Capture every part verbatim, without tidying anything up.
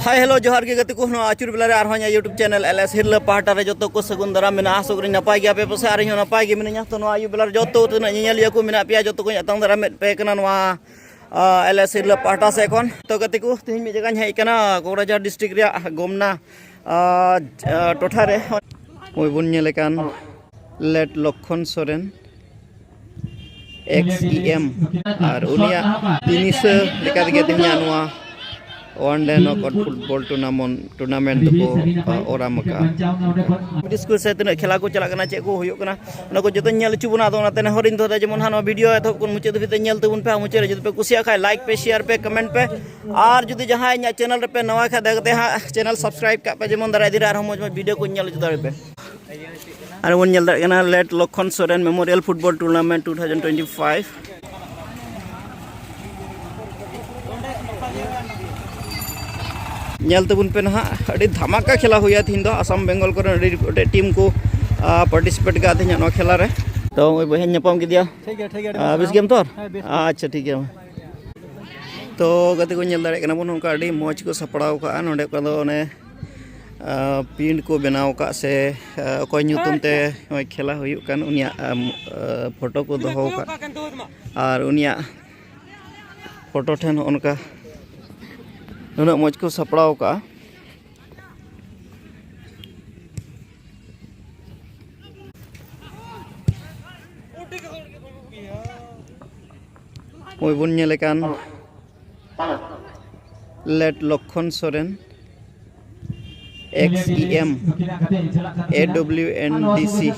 Hi hello, ᱡᱚᱦᱟᱨ ᱜᱮ ᱜᱟᱛᱮ ᱠᱚ᱾ ᱱᱚᱣᱟ ᱟᱹᱪᱩᱨ ᱵᱮᱞᱟ ᱨᱮ ᱟᱨᱦᱚᱸ ᱤᱧᱟᱹᱜ YouTube ᱪᱮᱱᱮᱞ ᱮᱞ ᱮᱥ ᱦᱤᱨᱞᱟᱹ ᱯᱟᱦᱴᱟ ᱨᱮ ᱡᱚᱛᱚ ᱠᱚ ᱥᱟᱹᱜᱩᱱ ᱫᱟᱨᱟᱢ ᱢᱮᱱᱟᱜᱼᱟ᱾ ᱟᱥᱚᱜ ᱠᱟᱹᱱᱟᱹᱧ ᱱᱟᱯᱟᱭ ᱜᱮᱭᱟ ᱯᱮ ᱯᱟᱥᱮ, ᱟᱨ ᱤᱧ ᱦᱚᱸ ᱱᱟᱯᱟᱭ ᱜᱮ ᱢᱤᱱᱟᱹᱧᱟ᱾ ᱛᱚ ᱱᱚᱣᱟ ᱟᱹᱭᱩᱵ ᱵᱮᱞᱟ ᱨᱮ ᱡᱚᱛᱚ ᱛᱤᱱᱟᱹᱜ ᱧᱮᱧᱮᱞᱤᱭᱟᱹ ᱠᱚ ᱢᱮᱱᱟᱜ ᱯᱮᱭᱟ, ᱡᱚᱛᱚ ᱠᱚᱧ ᱟᱛᱟᱝ ᱫᱟᱨᱟᱢᱮᱫ ᱯᱮ ᱠᱟᱱᱟ ᱱᱚᱣᱟ ᱮᱞ ᱮᱥ ᱦᱤᱨᱞᱟᱹ ᱯᱟᱦᱴᱟ ᱥᱮᱫ ᱠᱷᱚᱱ᱾ ᱛᱚ ᱜᱟᱛᱮ ᱠᱚ, ᱛᱮᱦᱮᱧ ᱢᱤᱫ ᱡᱟᱭᱜᱟᱧ ᱦᱮᱡ ᱟᱠᱟᱱᱟ ᱠᱳᱠᱨᱟᱡᱷᱟᱨ ᱰᱤᱥᱴᱨᱤᱠᱴ ᱨᱮᱭᱟᱜ ᱜᱳᱢᱱᱟ ᱴᱚᱴᱷᱟ ᱨᱮ᱾ ᱱᱚᱜᱼᱚᱭ ᱵᱚᱱ ᱧᱮᱞᱮ ᱠᱟᱱ late Lakhan Soren, X E M, ᱟᱨ ᱩᱱᱤᱭᱟᱜ ᱛᱤᱱᱤᱥᱟᱹ ᱞᱮᱠᱟ ᱛᱮᱜᱮ ᱛᱮᱦᱮᱧᱟᱜ ᱱᱚᱣᱟ ᱚᱣᱟᱱ ᱰᱮ ᱱᱚᱠ ᱟᱣᱩᱴ ᱯᱷᱩᱴᱵᱚᱞ ᱴᱩᱨᱱᱟᱢᱮᱱᱴ ᱴᱩᱨᱱᱟᱢᱮᱱᱴ ᱫᱚᱠᱚ ᱚᱨᱟᱢ ᱟᱠᱟᱫᱼᱟ᱾ ᱥᱠᱩᱞ ᱥᱮ ᱛᱤᱱᱟᱹᱜ ᱠᱷᱮᱞᱟ ᱠᱚ ᱪᱟᱞᱟᱜ ᱠᱟᱱᱟ, ᱪᱮᱫ ᱠᱚ ᱦᱩᱭᱩᱜ ᱠᱟᱱᱟ, ᱚᱱᱟ ᱠᱚ ᱡᱚᱛᱚᱧ ᱧᱮᱞ ᱦᱚᱪᱚ ᱵᱚᱱᱟ᱾ ᱟᱫᱚ ᱚᱱᱟᱛᱮ ᱱᱮᱦᱚᱨᱤᱧ ᱫᱚᱦᱚᱭᱮᱫᱟ, ᱡᱮᱢᱚᱱ ᱦᱟᱸᱜ ᱱᱚᱣᱟ ᱵᱷᱤᱰᱤᱭᱳ ᱮᱛᱚᱦᱚᱵ ᱠᱷᱚᱱ ᱢᱩᱪᱟᱹᱫ ᱫᱷᱟᱹᱵᱤᱡ ᱛᱮ ᱧᱮᱞ ᱛᱟᱵᱚᱱ ᱯᱮ᱾ ᱟᱨ ᱢᱩᱪᱟᱹᱫ ᱨᱮ ᱡᱩᱫᱤ ᱯᱮ ᱠᱩᱥᱤᱭᱟᱜ ᱠᱷᱟᱱ, ᱞᱟᱭᱤᱠ ᱯᱮ, ᱥᱮᱭᱟᱨ ᱯᱮ, ᱠᱚᱢᱮᱱᱴ ᱯᱮ᱾ ᱟᱨ ᱡᱩᱫᱤ ᱡᱟᱦᱟᱸᱭ ᱤᱧᱟᱹᱜ ᱪᱮᱱᱮᱞ ᱨᱮᱯᱮ ᱱᱟᱣᱟ ᱠᱷᱟᱱ, ᱫᱟᱭᱟ ᱠᱟᱛᱮ ᱦᱟᱸᱜ ᱪᱮᱱᱮᱞ ᱥᱟᱵᱥᱠᱨᱟᱭᱤᱵ ᱠᱟᱜ ᱯᱮ, ᱡᱮᱢᱚᱱ ᱫᱟᱨᱟᱭ ᱫᱤᱱ ᱨᱮ ᱟᱨᱦᱚᱸ ᱢᱚᱡᱽ ᱢᱚᱡᱽ ᱵᱷᱤᱰᱤᱭᱳ ᱠᱚᱧ ᱧᱮᱞ ᱦᱚᱪᱚ ᱫᱟᱲᱮ ᱯᱮ᱾ ᱟᱨ ᱵᱚᱱ ᱧᱮᱞ ᱫᱟᱲᱮᱭᱟᱜ ᱠᱟᱱᱟ late Lakhan Soren memorial football tournament two thousand twenty five. ᱧᱮᱞ ᱛᱟᱵᱚᱱ ᱯᱮ ᱱᱟᱦᱟᱜ, ᱟᱹᱰᱤ ᱫᱷᱟᱢᱟᱠᱟ ᱠᱷᱮᱞᱟ ᱦᱩᱭᱩᱜᱼᱟ ᱛᱤᱦᱤᱧ ᱫᱚ᱾ ᱟᱥᱟᱢ ᱵᱮᱝᱜᱚᱞ ᱠᱚᱨᱮᱱ ᱟᱹᱰᱤ ᱜᱚᱴᱮᱡ ᱴᱤᱢ ᱠᱚ ᱯᱟᱨᱴᱤᱥᱤᱯᱮᱴ ᱠᱟᱜᱼᱟ ᱛᱮᱦᱮᱧᱟᱜ ᱱᱚᱣᱟ ᱠᱷᱮᱞᱟ ᱨᱮ᱾ ᱛᱚ ᱱᱚᱜᱼᱚᱭ ᱵᱚᱭᱦᱟᱧ ᱧᱟᱯᱟᱢ ᱠᱮᱫᱮᱭᱟ᱾ ᱴᱷᱤᱠ ᱜᱮᱭᱟ, ᱴᱷᱤᱠ ᱜᱮᱭᱟ, ᱟᱹᱰᱤ ᱟᱨ ᱵᱮᱥ ᱥᱟᱨᱦᱟᱣ᱾ ᱜᱮᱭᱟᱢ ᱛᱚ? ᱦᱮᱸ, ᱵᱮᱥ ᱜᱮ᱾ ᱟᱪᱪᱷᱟ, ᱴᱷᱤᱠ ᱜᱮᱭᱟ᱾ ᱛᱚ ᱜᱟᱛᱮ ᱠᱚ, ᱧᱮᱞ ᱫᱟᱲᱮᱭᱟᱜ ᱠᱟᱱᱟ ᱵᱚᱱ, ᱱᱚᱝᱠᱟ ᱟᱹᱰᱤ ᱢᱚᱡᱽ ᱠᱚ ᱥᱟᱯᱲᱟᱣ ᱠᱟᱜᱼᱟ ᱱᱚᱸᱰᱮ᱾ ᱚᱠᱟ ᱫᱚ ᱚᱱᱮ ᱯᱤᱱᱰ ᱠᱚ ᱵᱮᱱᱟᱣ ᱟᱠᱟᱫ ᱥᱮ ᱚᱠᱚᱭ ᱧᱩᱛᱩᱢ ᱛᱮ ᱱᱚᱜᱼᱚᱭ ᱠᱷᱮᱞᱟ ᱦᱩᱭᱩᱜ ᱠᱟᱱ, ᱩᱱᱤᱭᱟᱜ ᱯᱷᱳᱴᱳ ᱠᱚ ᱫᱚᱦᱚ ᱟᱠᱟᱫ, ᱟᱨ ᱩᱱᱤᱭᱟᱜ ᱯᱷᱳᱴᱳ ᱴᱷᱮᱱ ᱱᱚᱜᱼᱚ ᱱᱚᱝᱠᱟ ᱱᱩᱱᱟᱹᱜ ᱢᱚᱡᱽ ᱠᱚ ᱥᱟᱯᱲᱟᱣ ᱟᱠᱟᱫᱼᱟ᱾ ᱱᱚᱜᱼᱚᱭ ᱵᱚᱱ ᱧᱮᱞᱮ ᱠᱟᱱ late Lakhan Soren, X E M, ᱮ ᱰᱚᱵᱞᱤᱭᱩ ᱮᱱ ᱰᱤ ᱥᱤ,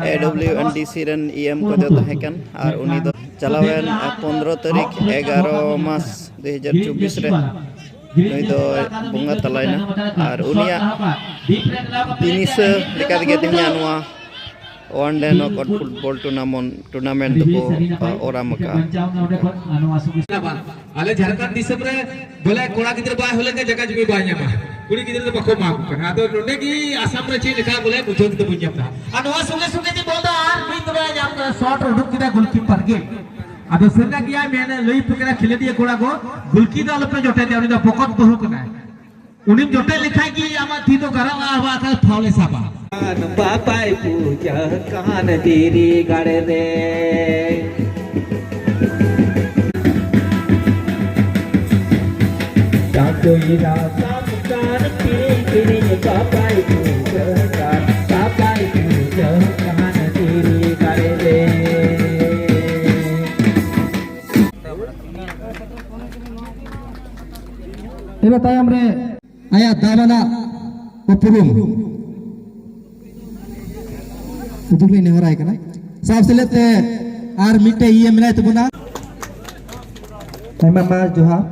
ᱮ ᱰᱚᱵᱞᱤᱭᱩ ᱮᱱ ᱰᱤ ᱥᱤ ᱨᱮᱱ ᱤ ᱮᱢ ᱠᱚᱫᱚ ᱛᱟᱦᱮᱸ ᱠᱟᱱ, ᱟᱨ ᱩᱱᱤ ᱫᱚ ᱪᱟᱞᱟᱣᱮᱱ ᱯᱚᱱᱫᱽᱨᱚ ᱛᱟᱹᱨᱤᱠᱷ ᱮᱜᱟᱨᱚ ᱢᱟᱥ ᱫᱩ ᱦᱟᱡᱟᱨ ᱪᱚᱵᱵᱤᱥ ᱨᱮ ᱱᱩᱭ ᱫᱚ ᱵᱚᱸᱜᱟ ᱛᱟᱞᱟᱭᱮᱱᱟ, ᱟᱨ ᱩᱱᱤᱭᱟᱜ ᱫᱤᱱᱤᱥᱟᱹ ᱞᱮᱠᱟ ᱛᱮᱜᱮ ᱛᱮᱦᱮᱧᱟᱜ ᱱᱚᱣᱟ ᱚᱣᱟᱱ ᱰᱮ ᱱᱚᱠ ᱟᱣᱩᱴ ᱯᱷᱩᱴᱵᱚᱞ ᱴᱩᱨᱱᱟᱢᱮᱱᱴ ᱴᱩᱨᱱᱟᱢᱮᱱᱴ ᱫᱚᱠᱚ ᱚᱨᱟᱢ ᱟᱠᱟᱫᱼᱟ᱾ ᱟᱞᱮ ᱡᱷᱟᱲᱠᱷᱚᱸᱰ ᱫᱤᱥᱚᱢ ᱨᱮ ᱵᱚᱞᱮ ᱠᱚᱲᱟ ᱜᱤᱫᱽᱨᱟᱹ ᱵᱟᱭ ᱦᱩᱭ ᱞᱮᱱᱠᱷᱟᱱ ᱡᱟᱭᱜᱟ ᱡᱩᱢᱤ ᱵᱟᱭ ᱧᱟᱢᱟ, ᱠᱩᱲᱤ ᱜᱤᱫᱽᱨᱟᱹ ᱫᱚ ᱵᱟᱠᱚ ᱮᱢᱟ ᱠᱚ ᱠᱟᱱᱟ᱾ ᱟᱫᱚ ᱱᱚᱰᱮ ᱜᱮ ᱟᱥᱟᱢ ᱨᱮ ᱪᱮᱫ ᱞᱮᱠᱟ ᱵᱚᱞᱮ ᱵᱩᱡᱷᱟᱹᱣ ᱠᱟᱛᱮ ᱵᱚᱱ ᱧᱟᱢ ᱮᱫᱟ᱾ ᱟᱨ ᱱᱚᱣᱟ ᱥᱚᱸᱜᱮ ᱥᱚᱸᱜᱮ ᱛᱮ ᱵᱚᱞ ᱫᱚ ᱟᱨ ᱢᱤᱫ ᱫᱚ ᱵᱟᱭ ᱧᱟᱢ ᱠᱟᱫᱟ, ᱥᱚᱴ ᱩᱰᱩᱠ ᱠᱮᱫᱟ ᱜᱳᱞᱠᱤᱯᱟᱨ ᱜᱮ᱾ ᱟᱫᱚ ᱥᱟᱹᱨᱤᱱᱟᱜ ᱜᱮᱭᱟ, ᱢᱮᱱ ᱞᱟᱹᱭ ᱟᱯᱮ ᱠᱟᱱᱟ ᱠᱷᱮᱞᱳᱰᱤᱭᱟᱹ ᱠᱚᱲᱟ ᱠᱚ, ᱜᱩᱞᱠᱤ ᱫᱚ ᱟᱞᱚᱯᱮ ᱡᱚᱴᱮᱫ ᱮᱭᱟ, ᱩᱱᱤ ᱫᱚ ᱯᱚᱠᱚᱛ ᱵᱟᱹᱦᱩ ᱠᱟᱱᱟᱭ᱾ ᱩᱱᱤᱢ ᱡᱚᱴᱮᱫ ᱞᱮᱠᱷᱟᱡ ᱜᱮ ᱟᱢᱟᱜ ᱛᱤ ᱫᱚ ᱜᱟᱨᱟᱜᱼᱟ, ᱟᱨ ᱵᱟᱠᱷᱟᱡ ᱯᱷᱟᱣᱞᱮ ᱥᱟᱵᱟ᱾ ᱵᱟᱵᱟᱭ ᱯᱩᱡᱟᱹ ᱠᱟᱱ ᱫᱤᱨᱤ ᱜᱟᱲ ᱨᱮ᱾ ᱪᱟᱸᱫᱚᱭ ᱨᱟᱠᱟᱵ ᱠᱟᱱ ᱯᱤᱨᱤᱧ ᱯᱤᱨᱤᱧ, ᱵᱟᱵᱟᱭ ᱯᱩᱡᱟᱹ ᱠᱟᱱ, ᱵᱟᱵᱟᱭ ᱯᱩᱡᱟᱹ ᱠᱟᱱ ᱫᱤᱨᱤ ᱜᱟᱲ ᱨᱮ᱾ ᱤᱱᱟᱹ ᱛᱟᱭᱚᱢ ᱨᱮ ᱟᱭᱟᱜ ᱫᱟᱢᱟᱱᱟᱜ ᱩᱯᱨᱩᱢ ᱩᱫᱩᱜ ᱞᱤᱧ ᱱᱮᱦᱚᱨᱟᱭ ᱠᱟᱱᱟ᱾ ᱥᱟᱶ ᱥᱮᱞᱮᱫ ᱛᱮ ᱟᱨ ᱢᱤᱫᱴᱮᱡ ᱤᱭᱟᱹ ᱢᱮᱱᱟᱭ ᱛᱟᱵᱚᱱᱟ᱾ ᱟᱭᱢᱟ ᱟᱭᱢᱟ ᱡᱚᱦᱟᱨ᱾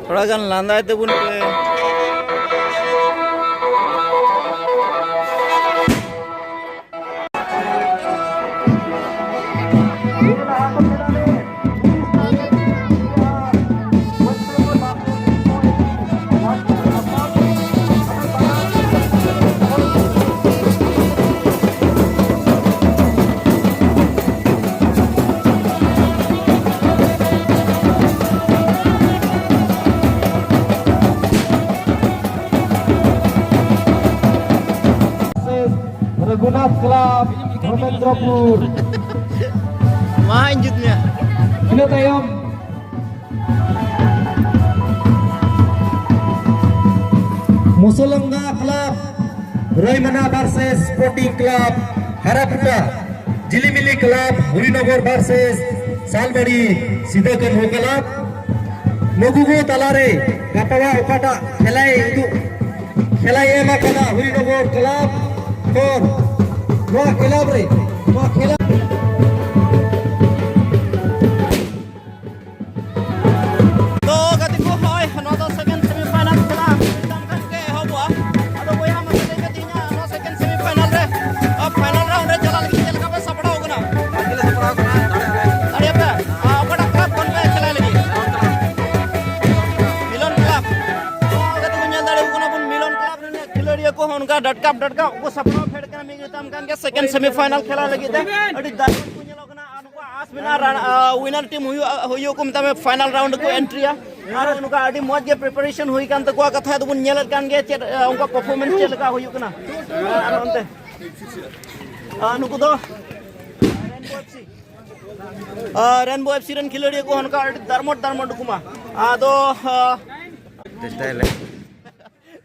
ᱛᱷᱚᱲᱟ ᱜᱟᱱ ᱞᱟᱸᱫᱟᱭ ᱛᱟᱵᱚᱱ ᱯᱮ᱾ ᱨᱚᱜᱷᱩᱱᱟᱛᱷ ᱠᱞᱟᱵᱽ, ᱫᱷᱚᱨᱢᱮᱱᱫᱨᱚᱯᱩᱨ᱾ ᱢᱟ ᱤᱧ ᱡᱩᱛ ᱢᱮᱭᱟ᱾ ᱤᱱᱟᱹ ᱛᱟᱭᱚᱢ ᱢᱩᱥᱚᱞᱚᱝᱜᱟ ᱠᱞᱟᱵᱽ, ᱨᱟᱹᱭᱢᱟᱱᱟ ᱵᱷᱟᱨᱥᱮᱥ sporting club, Harapota. Jilimili club, Harinagar ᱵᱷᱟᱨᱥᱮᱥ ᱥᱟᱞᱵᱟᱲᱤ ᱥᱤᱫᱟᱹ ᱠᱟᱹᱱᱦᱩ ᱠᱞᱟᱵᱽ᱾ ᱱᱩᱠᱩ ᱠᱚ ᱛᱟᱞᱟᱨᱮ ᱜᱟᱯᱟᱣᱟᱜ ᱚᱠᱟᱴᱟᱜ ᱠᱷᱮᱞᱟᱭ ᱩᱫᱩᱜ, ᱠᱷᱮᱞᱟᱭ ᱮᱢ ᱟᱠᱟᱫᱟ ᱦᱚᱨᱤᱱᱚᱜᱚᱨ ᱠᱞᱟᱵᱽ ᱠᱷᱚᱱ, ᱱᱚᱣᱟ ᱠᱞᱟᱵᱽ ᱨᱮ, ᱱᱚᱣᱟ ᱠᱷᱮᱞᱟ ᱰᱟᱴᱠᱟᱯ ᱰᱟᱴᱠᱟᱯ ᱠᱚ ᱥᱟᱯᱲᱟᱣ ᱯᱷᱮᱰ ᱠᱟᱱᱟ ᱢᱤᱫ ᱧᱩᱛᱟᱢ ᱠᱟᱱ ᱜᱮ ᱥᱮᱠᱮᱱᱰ ᱥᱮᱢᱤᱯᱷᱟᱭᱱᱟᱞ ᱠᱷᱮᱞᱟ ᱞᱟᱹᱜᱤᱫ ᱛᱮ᱾ ᱟᱹᱰᱤ ᱫᱟᱨᱩᱱ ᱠᱚ ᱧᱮᱞᱚᱜ ᱠᱟᱱᱟ ᱟᱨ ᱱᱩᱠᱩᱣᱟᱜ ᱟᱥ ᱢᱮᱱᱟᱜᱼᱟ ᱨᱟᱱ-, ᱟ, ᱣᱤᱱᱟᱨ ᱴᱤᱢ ᱦᱩᱭᱩᱜ, ᱦᱩᱭᱩᱜ ᱠᱚ ᱢᱮᱛᱟᱜ ᱢᱮ ᱯᱷᱟᱭᱱᱟᱞ ᱨᱟᱣᱩᱱᱰ ᱠᱚ ᱮᱱᱴᱨᱤᱭᱟ᱾ ᱟᱨ ᱱᱚᱝᱠᱟ ᱟᱹᱰᱤ ᱢᱚᱡᱽ ᱜᱮ ᱯᱨᱤᱯᱟᱨᱮᱥᱚᱱ ᱦᱩᱭ ᱠᱟᱱ ᱛᱟᱠᱚᱣᱟ, ᱠᱟᱛᱷᱟ ᱫᱚᱵᱚᱱ ᱧᱮᱞᱮᱫ ᱠᱟᱱ ᱜᱮᱭᱟ ᱪᱮᱫ, ᱟ, ᱩᱱᱠᱩᱣᱟᱜ ᱯᱟᱨᱯᱷᱚᱨᱢᱮᱱᱥ ᱪᱮᱫ ᱞᱮᱠᱟ ᱦᱩᱭᱩᱜ ᱠᱟᱱᱟ᱾ ᱟᱨ ᱚᱱᱛᱮ, ᱟ, ᱱᱩᱠᱩ ᱫᱚ ᱨᱮᱱᱵᱳ ᱮᱯᱷ ᱥᱤ ᱨᱮᱱ ᱠᱷᱤᱞᱟᱲᱤᱭᱟᱹ ᱠᱚ ᱚᱱᱠᱟ ᱟᱹᱰᱤ ᱫᱟᱨᱢᱚᱴ ᱫᱟᱨᱢᱚᱴ ᱠᱚ ᱢᱟ᱾ ᱟᱫᱚ, ᱟ,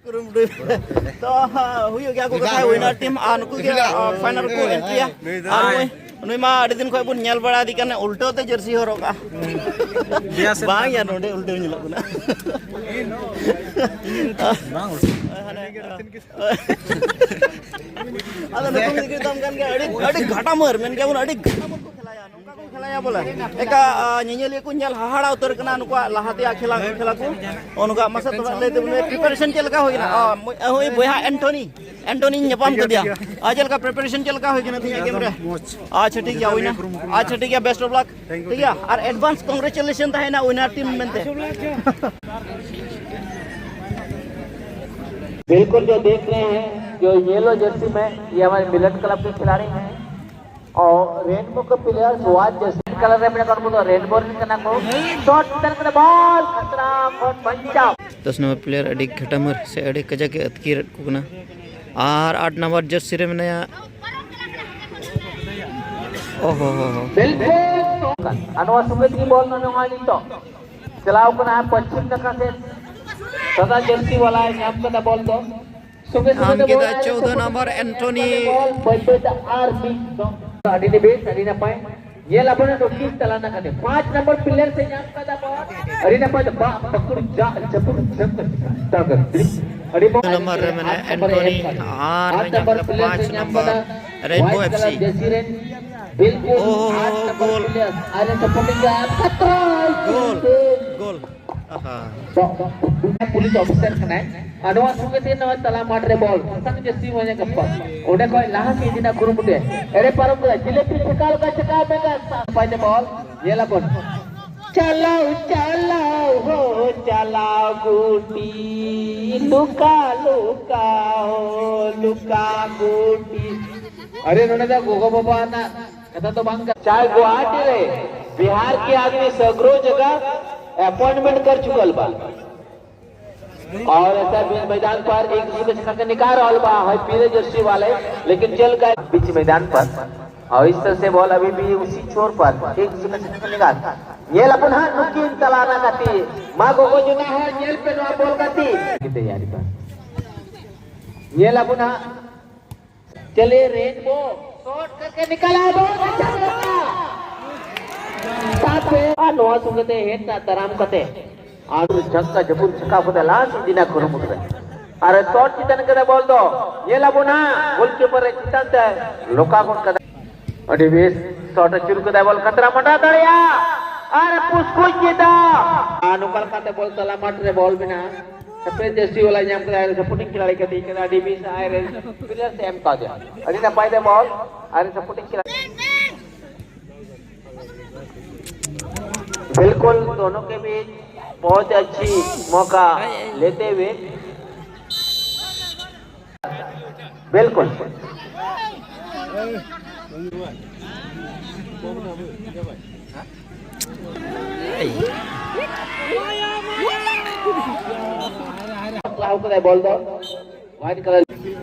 ᱠᱩᱨᱩᱢᱩᱴᱩ᱾ ᱛᱚ, ᱦᱩᱭᱩᱜ ᱜᱮᱭᱟ ᱠᱚ ᱠᱟᱛᱷᱟ, ᱣᱤᱱᱟᱨ ᱴᱤᱢ, ᱟᱨ ᱱᱩᱠᱩ ᱜᱮ, ᱟ, ᱯᱷᱟᱭᱱᱟᱞ ᱨᱮᱠᱚ ᱮᱱᱴᱨᱤᱭᱟ᱾ ᱟᱨ ᱱᱩᱭ, ᱱᱩᱭ ᱢᱟ ᱟᱹᱰᱤ ᱫᱤᱱ ᱠᱷᱚᱱ ᱵᱚᱱ ᱧᱮᱞ ᱵᱟᱲᱟ ᱤᱫᱤ ᱠᱟᱱᱟ, ᱩᱞᱴᱟᱹᱣ ᱛᱮ ᱡᱟᱹᱨᱥᱤ ᱦᱚᱨᱚᱜᱟ᱾ ᱵᱟᱝ ᱭᱟ, ᱱᱚᱰᱮ ᱩᱞᱴᱟᱹᱣ ᱧᱮᱞᱚᱜ ᱠᱟᱱᱟ᱾ ᱵᱟᱝ ᱩᱞᱴᱟᱹᱣ᱾ ᱟᱫᱚ ᱱᱩᱠᱩ ᱢᱤᱫ ᱜᱷᱟᱹᱲᱤᱡ ᱛᱟᱢ ᱠᱟᱱ ᱜᱮᱭᱟ, ᱟᱹᱰᱤ, ᱟᱹᱰᱤ ᱜᱷᱟᱴᱟᱢᱟᱹᱨ, ᱢᱮᱱ ᱜᱮᱭᱟ ᱵᱚᱱ, ᱟᱹᱰᱤ ᱜᱷᱟᱴᱟᱢᱟᱹᱨ ᱠᱚ ᱠᱷᱮᱞᱟᱭᱟ᱾ ᱱᱚᱝᱠᱟ ᱠᱚ ᱠᱷᱮᱞᱟᱭᱟ ᱵᱚᱞᱮ, ᱮᱠᱟ, ᱟ, ᱧᱮᱧᱮᱞᱤᱭᱟᱹ ᱠᱚ ᱧᱮᱞ ᱦᱟᱦᱟᱲᱟ ᱩᱛᱟᱹᱨ ᱠᱟᱱᱟ ᱱᱩᱠᱩᱣᱟᱜ ᱞᱟᱦᱟ ᱛᱮᱭᱟᱜ ᱠᱷᱮᱞᱟ, ᱠᱷᱮᱞᱟ ᱠᱚ᱾ ᱚ, ᱱᱚᱝᱠᱟ ᱢᱟᱥᱮ ᱛᱚᱵᱮ ᱞᱟᱹᱭ ᱛᱟᱵᱚᱱ ᱢᱮ, ᱯᱨᱤᱯᱟᱨᱮᱥᱚᱱ ᱪᱮᱫ ᱞᱮᱠᱟ ᱦᱩᱭ ᱠᱟᱱᱟ? ᱟ, ᱢᱚ-, ᱦᱳᱭ, ᱵᱚᱭᱦᱟ ᱮᱱᱴᱷᱚᱱᱤ, ᱮᱱᱴᱷᱚᱱᱤᱧ ᱧᱟᱯᱟᱢ ᱠᱮᱫᱮᱭᱟ᱾ ᱟᱨ ᱪᱮᱫ ᱞᱮᱠᱟ ᱯᱨᱤᱯᱟᱨᱮᱥᱚᱱ ᱪᱮᱫ ᱞᱮᱠᱟ ᱦᱩᱭ ᱠᱟᱱᱟ ᱛᱮᱦᱮᱧᱟᱜ ᱜᱮᱢ ᱨᱮ? ᱟᱪᱪᱷᱟ, ᱴᱷᱤᱠ ᱜᱮᱭᱟ, ᱦᱩᱭᱱᱟ᱾ ᱟᱪᱪᱷᱟ, ᱴᱷᱤᱠ ᱜᱮᱭᱟ, ᱵᱮᱥᱴ ᱚᱯᱷ ᱞᱟᱠ᱾ ᱴᱷᱤᱠ ᱜᱮᱭᱟ, ᱟᱨ ᱮᱰᱵᱷᱟᱱᱥ ᱠᱚᱝᱜᱨᱮᱪᱩᱞᱮᱥᱚᱱ ᱛᱟᱦᱮᱱᱟ ᱣᱤᱱᱟᱨ ᱴᱤᱢ ᱢᱮᱱᱛᱮ᱾ बिल्कुल, जो देख रहे हैं, जो येलो जर्सी में, ये हमारे मिलन क्लब के खिलाड़ी हैं। और रेनबो के प्लेयर्स वाच जर्सी कलर ᱨᱮ ᱢᱮᱱᱟᱜ ᱠᱚᱣᱟ, ᱩᱱᱠᱩ ᱫᱚ ᱨᱮᱱᱵᱳ ᱨᱮᱱ ᱠᱟᱱᱟ ᱠᱚ᱾ ᱥᱚᱴ ᱥᱮᱱ ᱠᱟᱛᱮ ᱵᱚᱞ ᱠᱷᱟᱛᱨᱟ ᱠᱷᱚᱱ ᱵᱟᱧᱪᱟᱣ᱾ ᱫᱚᱥ ᱱᱚᱢᱵᱚᱨ ᱯᱞᱮᱭᱟᱨ ᱟᱹᱰᱤ ᱜᱷᱟᱴᱟᱢᱟᱹᱨ ᱥᱮ ᱟᱹᱰᱤ ᱠᱟᱡᱟᱠ ᱮ ᱟᱹᱛᱠᱤᱨᱮᱫ ᱠᱚ ᱠᱟᱱᱟ᱾ ᱟᱨ ᱟᱴ ᱱᱚᱢᱵᱚᱨ ᱡᱟᱹᱨᱥᱤ ᱨᱮ ᱢᱮᱱᱟᱭᱟ᱾ ᱚᱦᱚ ᱦᱚ ᱦᱚ᱾ ᱵᱤᱞᱠᱩᱞ᱾ ᱟᱨ ᱱᱚᱣᱟ ᱥᱩᱢᱤᱛ ᱜᱮ ᱵᱚᱞ ᱱᱚᱜᱼᱚᱭ ᱱᱤᱛᱚᱜ ᱪᱟᱞᱟᱣ ᱠᱟᱱᱟ ᱯᱚᱪᱷᱤᱢ ᱱᱟᱠᱷᱟ ᱥᱮᱫ᱾ ᱥᱟᱫᱟ ᱡᱟᱹᱨᱥᱤ ᱣᱟᱞᱟᱭ ᱧᱟᱢ ᱠᱟᱫᱟ ᱵᱚᱞ ᱫᱚ᱾ ᱥᱚᱸᱜᱮ ᱥᱚᱸᱜᱮ ᱧᱟᱢ ᱛᱮ ᱠᱮᱫᱟ ᱵᱚᱞ ᱪᱳᱣᱫᱚ ᱱᱚᱢᱵᱚᱨ ᱮᱱᱴᱷᱚᱱᱤ᱾ ᱵᱚᱞ ᱵᱟᱹᱭ ᱵᱟᱹᱭ ᱛᱮ ᱟᱨ ᱢᱤᱫ ᱫᱚ᱾ ᱟᱹᱰᱤ ᱵᱮᱥ, ᱟᱹᱰᱤ ᱱᱟᱯᱟᱭ᱾ ᱧᱮᱞ ᱟᱵᱚᱱ ᱱᱚᱴᱤᱥ ᱛᱟᱞᱟ ᱱᱟᱠᱷᱟ ᱛᱮ ᱯᱟᱸᱪ ᱱᱚᱢᱵᱚᱨ ᱯᱞᱮᱭᱟᱨ ᱥᱮ ᱧᱟᱢ ᱠᱟᱫᱟ ᱵᱚᱞ᱾ ᱟᱹᱰᱤ ᱱᱟᱯᱟᱭ ᱫᱚ ᱵᱟ-, ᱵᱟᱸᱠᱩᱲ ᱡᱟ-, ᱡᱟᱹᱯᱩᱫ ᱡᱟᱹᱯᱩᱫ ᱛᱟᱜᱚᱨ᱾ ᱟᱹᱰᱤ ᱢᱚᱡᱽ᱾ ᱱᱚᱢᱵᱚᱨ ᱨᱮ ᱢᱮᱱᱟᱭᱟ ᱟᱴ ᱱᱚᱢᱵᱚᱨ ᱮ ᱮᱱᱴᱷᱚᱱᱤ ᱮᱢ ᱠᱟᱫᱟ᱾ ᱟᱨ ᱟᱴ ᱢᱮᱱᱟᱜ ᱱᱚᱢᱵᱚᱨ ᱠᱟᱫᱟ ᱯᱞᱮᱭᱟᱨ ᱯᱟᱸᱪ ᱥᱮ ᱧᱟᱢ ᱱᱚᱢᱵᱚᱨ ᱠᱟᱫᱟ Rainbow height F C. Colour ᱡᱟᱹᱨᱥᱤ ᱨᱮᱱ ᱵᱤᱞᱠᱩᱞ ᱳᱦᱳ, ᱟᱴ ᱱᱚᱢᱵᱚᱨ ᱜᱳᱞ᱾ ᱯᱞᱮᱭᱟᱨ᱾ ᱟᱨ ᱮ ᱥᱟᱯᱳᱨᱴᱤᱝ ᱠᱟᱫᱟ᱾ ᱠᱷᱟᱛᱨᱟ ᱜᱳᱞ, ᱜᱳᱞ᱾ ᱟᱦᱟ᱾ ᱯᱩᱞᱤᱥ ᱚᱯᱷᱤᱥᱟᱨ ᱠᱟᱱᱟᱭ᱾ ᱟᱨ ᱱᱚᱣᱟ ᱥᱚᱸᱜᱮ ᱛᱮ ᱱᱚᱣᱟ ᱛᱟᱞᱟ ᱢᱟᱴᱷ ᱨᱮ ᱵᱚᱞ ᱥᱟᱥᱟᱝ ᱡᱟᱹᱨᱥᱤ ᱢᱟᱱᱮ ᱜᱟᱯᱟ ᱚᱸᱰᱮ ᱠᱷᱚᱱ ᱞᱟᱦᱟ ᱥᱮᱫ ᱤᱫᱤ ᱨᱮᱱᱟᱜ ᱠᱩᱨᱩᱢᱩᱴᱩᱭᱟ᱾ ᱮᱲᱮ ᱯᱟᱨᱚᱢ ᱠᱮᱫᱟ, ᱡᱤᱞᱟᱹᱯᱤ ᱪᱷᱟᱠᱟᱣ ᱞᱮᱠᱟ ᱪᱷᱟᱠᱟᱣ ᱢᱮᱱᱠᱷᱟᱱ ᱱᱟᱯᱟᱭ ᱛᱮ ᱵᱚᱞ ᱧᱮᱞ ᱟᱵᱚᱱ᱾ ᱪᱟᱞᱟᱣ ᱪᱟᱞᱟᱣ ᱦᱚ ᱪᱟᱞᱟᱣ ᱜᱩᱴᱤ, ᱞᱩᱠᱟ ᱞᱩᱠᱟ ᱦᱚ ᱞᱩᱠᱟ ᱜᱩᱴᱤ᱾ ᱟᱨᱮ, ᱱᱚᱰᱮ ᱫᱚ ᱜᱚᱜᱚ ᱵᱟᱵᱟ ᱨᱮᱱᱟᱜ ᱠᱟᱛᱷᱟ ᱫᱚ ᱵᱟᱝ ᱠᱟᱱᱟ᱾ चाहे गुवाहाटी रहे, बिहार के आदमी सगरो जगह अपॉइंटमेंट कर चुकल बा। और ऐसा बीच मैदान पर एक दूसरे के छक्का निकाल रहा बा, है पीले जर्सी वाले, लेकिन चल गए बीच मैदान पर। और इस तरह से बॉल अभी भी उसी छोर पर एक दूसरे के छक्का निकाल। ये लपुन हाँ नुकिन तलाना काती, माँ गोगो जुना है, जेल पे नवा बॉल काती। की तैयारी पर। ये लपुन हाँ चलिए, रेनबो शॉट करके निकाला, बहुत अच्छा लगा। साथ में आ नोआ सुंगते हेड ना तराम कते। आदर झक्का झपुर झका को दला सिदिना खुरुमुट रे। अरे शॉट चितन कदे बॉल दो। ये लबो ना, गोलकीपर रे चितन ते लोका गुण कदे। अरे बेस शॉट चुर कदे बॉल खतरा मंडा दड़िया। अरे पुस्कुच चिता। आ नुकल कते बॉल तला मट रे बॉल बिना। सफेद जर्सी वाला नाम कदा, सपोर्टिंग खिलाड़ी कदा, कदा डीबी से आए रहे, प्लेयर से एम काजा। अरे ना पाई दे बॉल, अरे सपोर्टिंग खिलाड़ी। बिल्कुल दोनों के बीच बहुत अच्छी मौका लेते हुए। बिल्कुल। ᱞᱟᱦᱟ ᱠᱟᱫᱟᱭ ᱵᱚᱞ ᱫᱚ ᱦᱟᱭᱤᱴ ᱠᱟᱞᱟᱨ᱾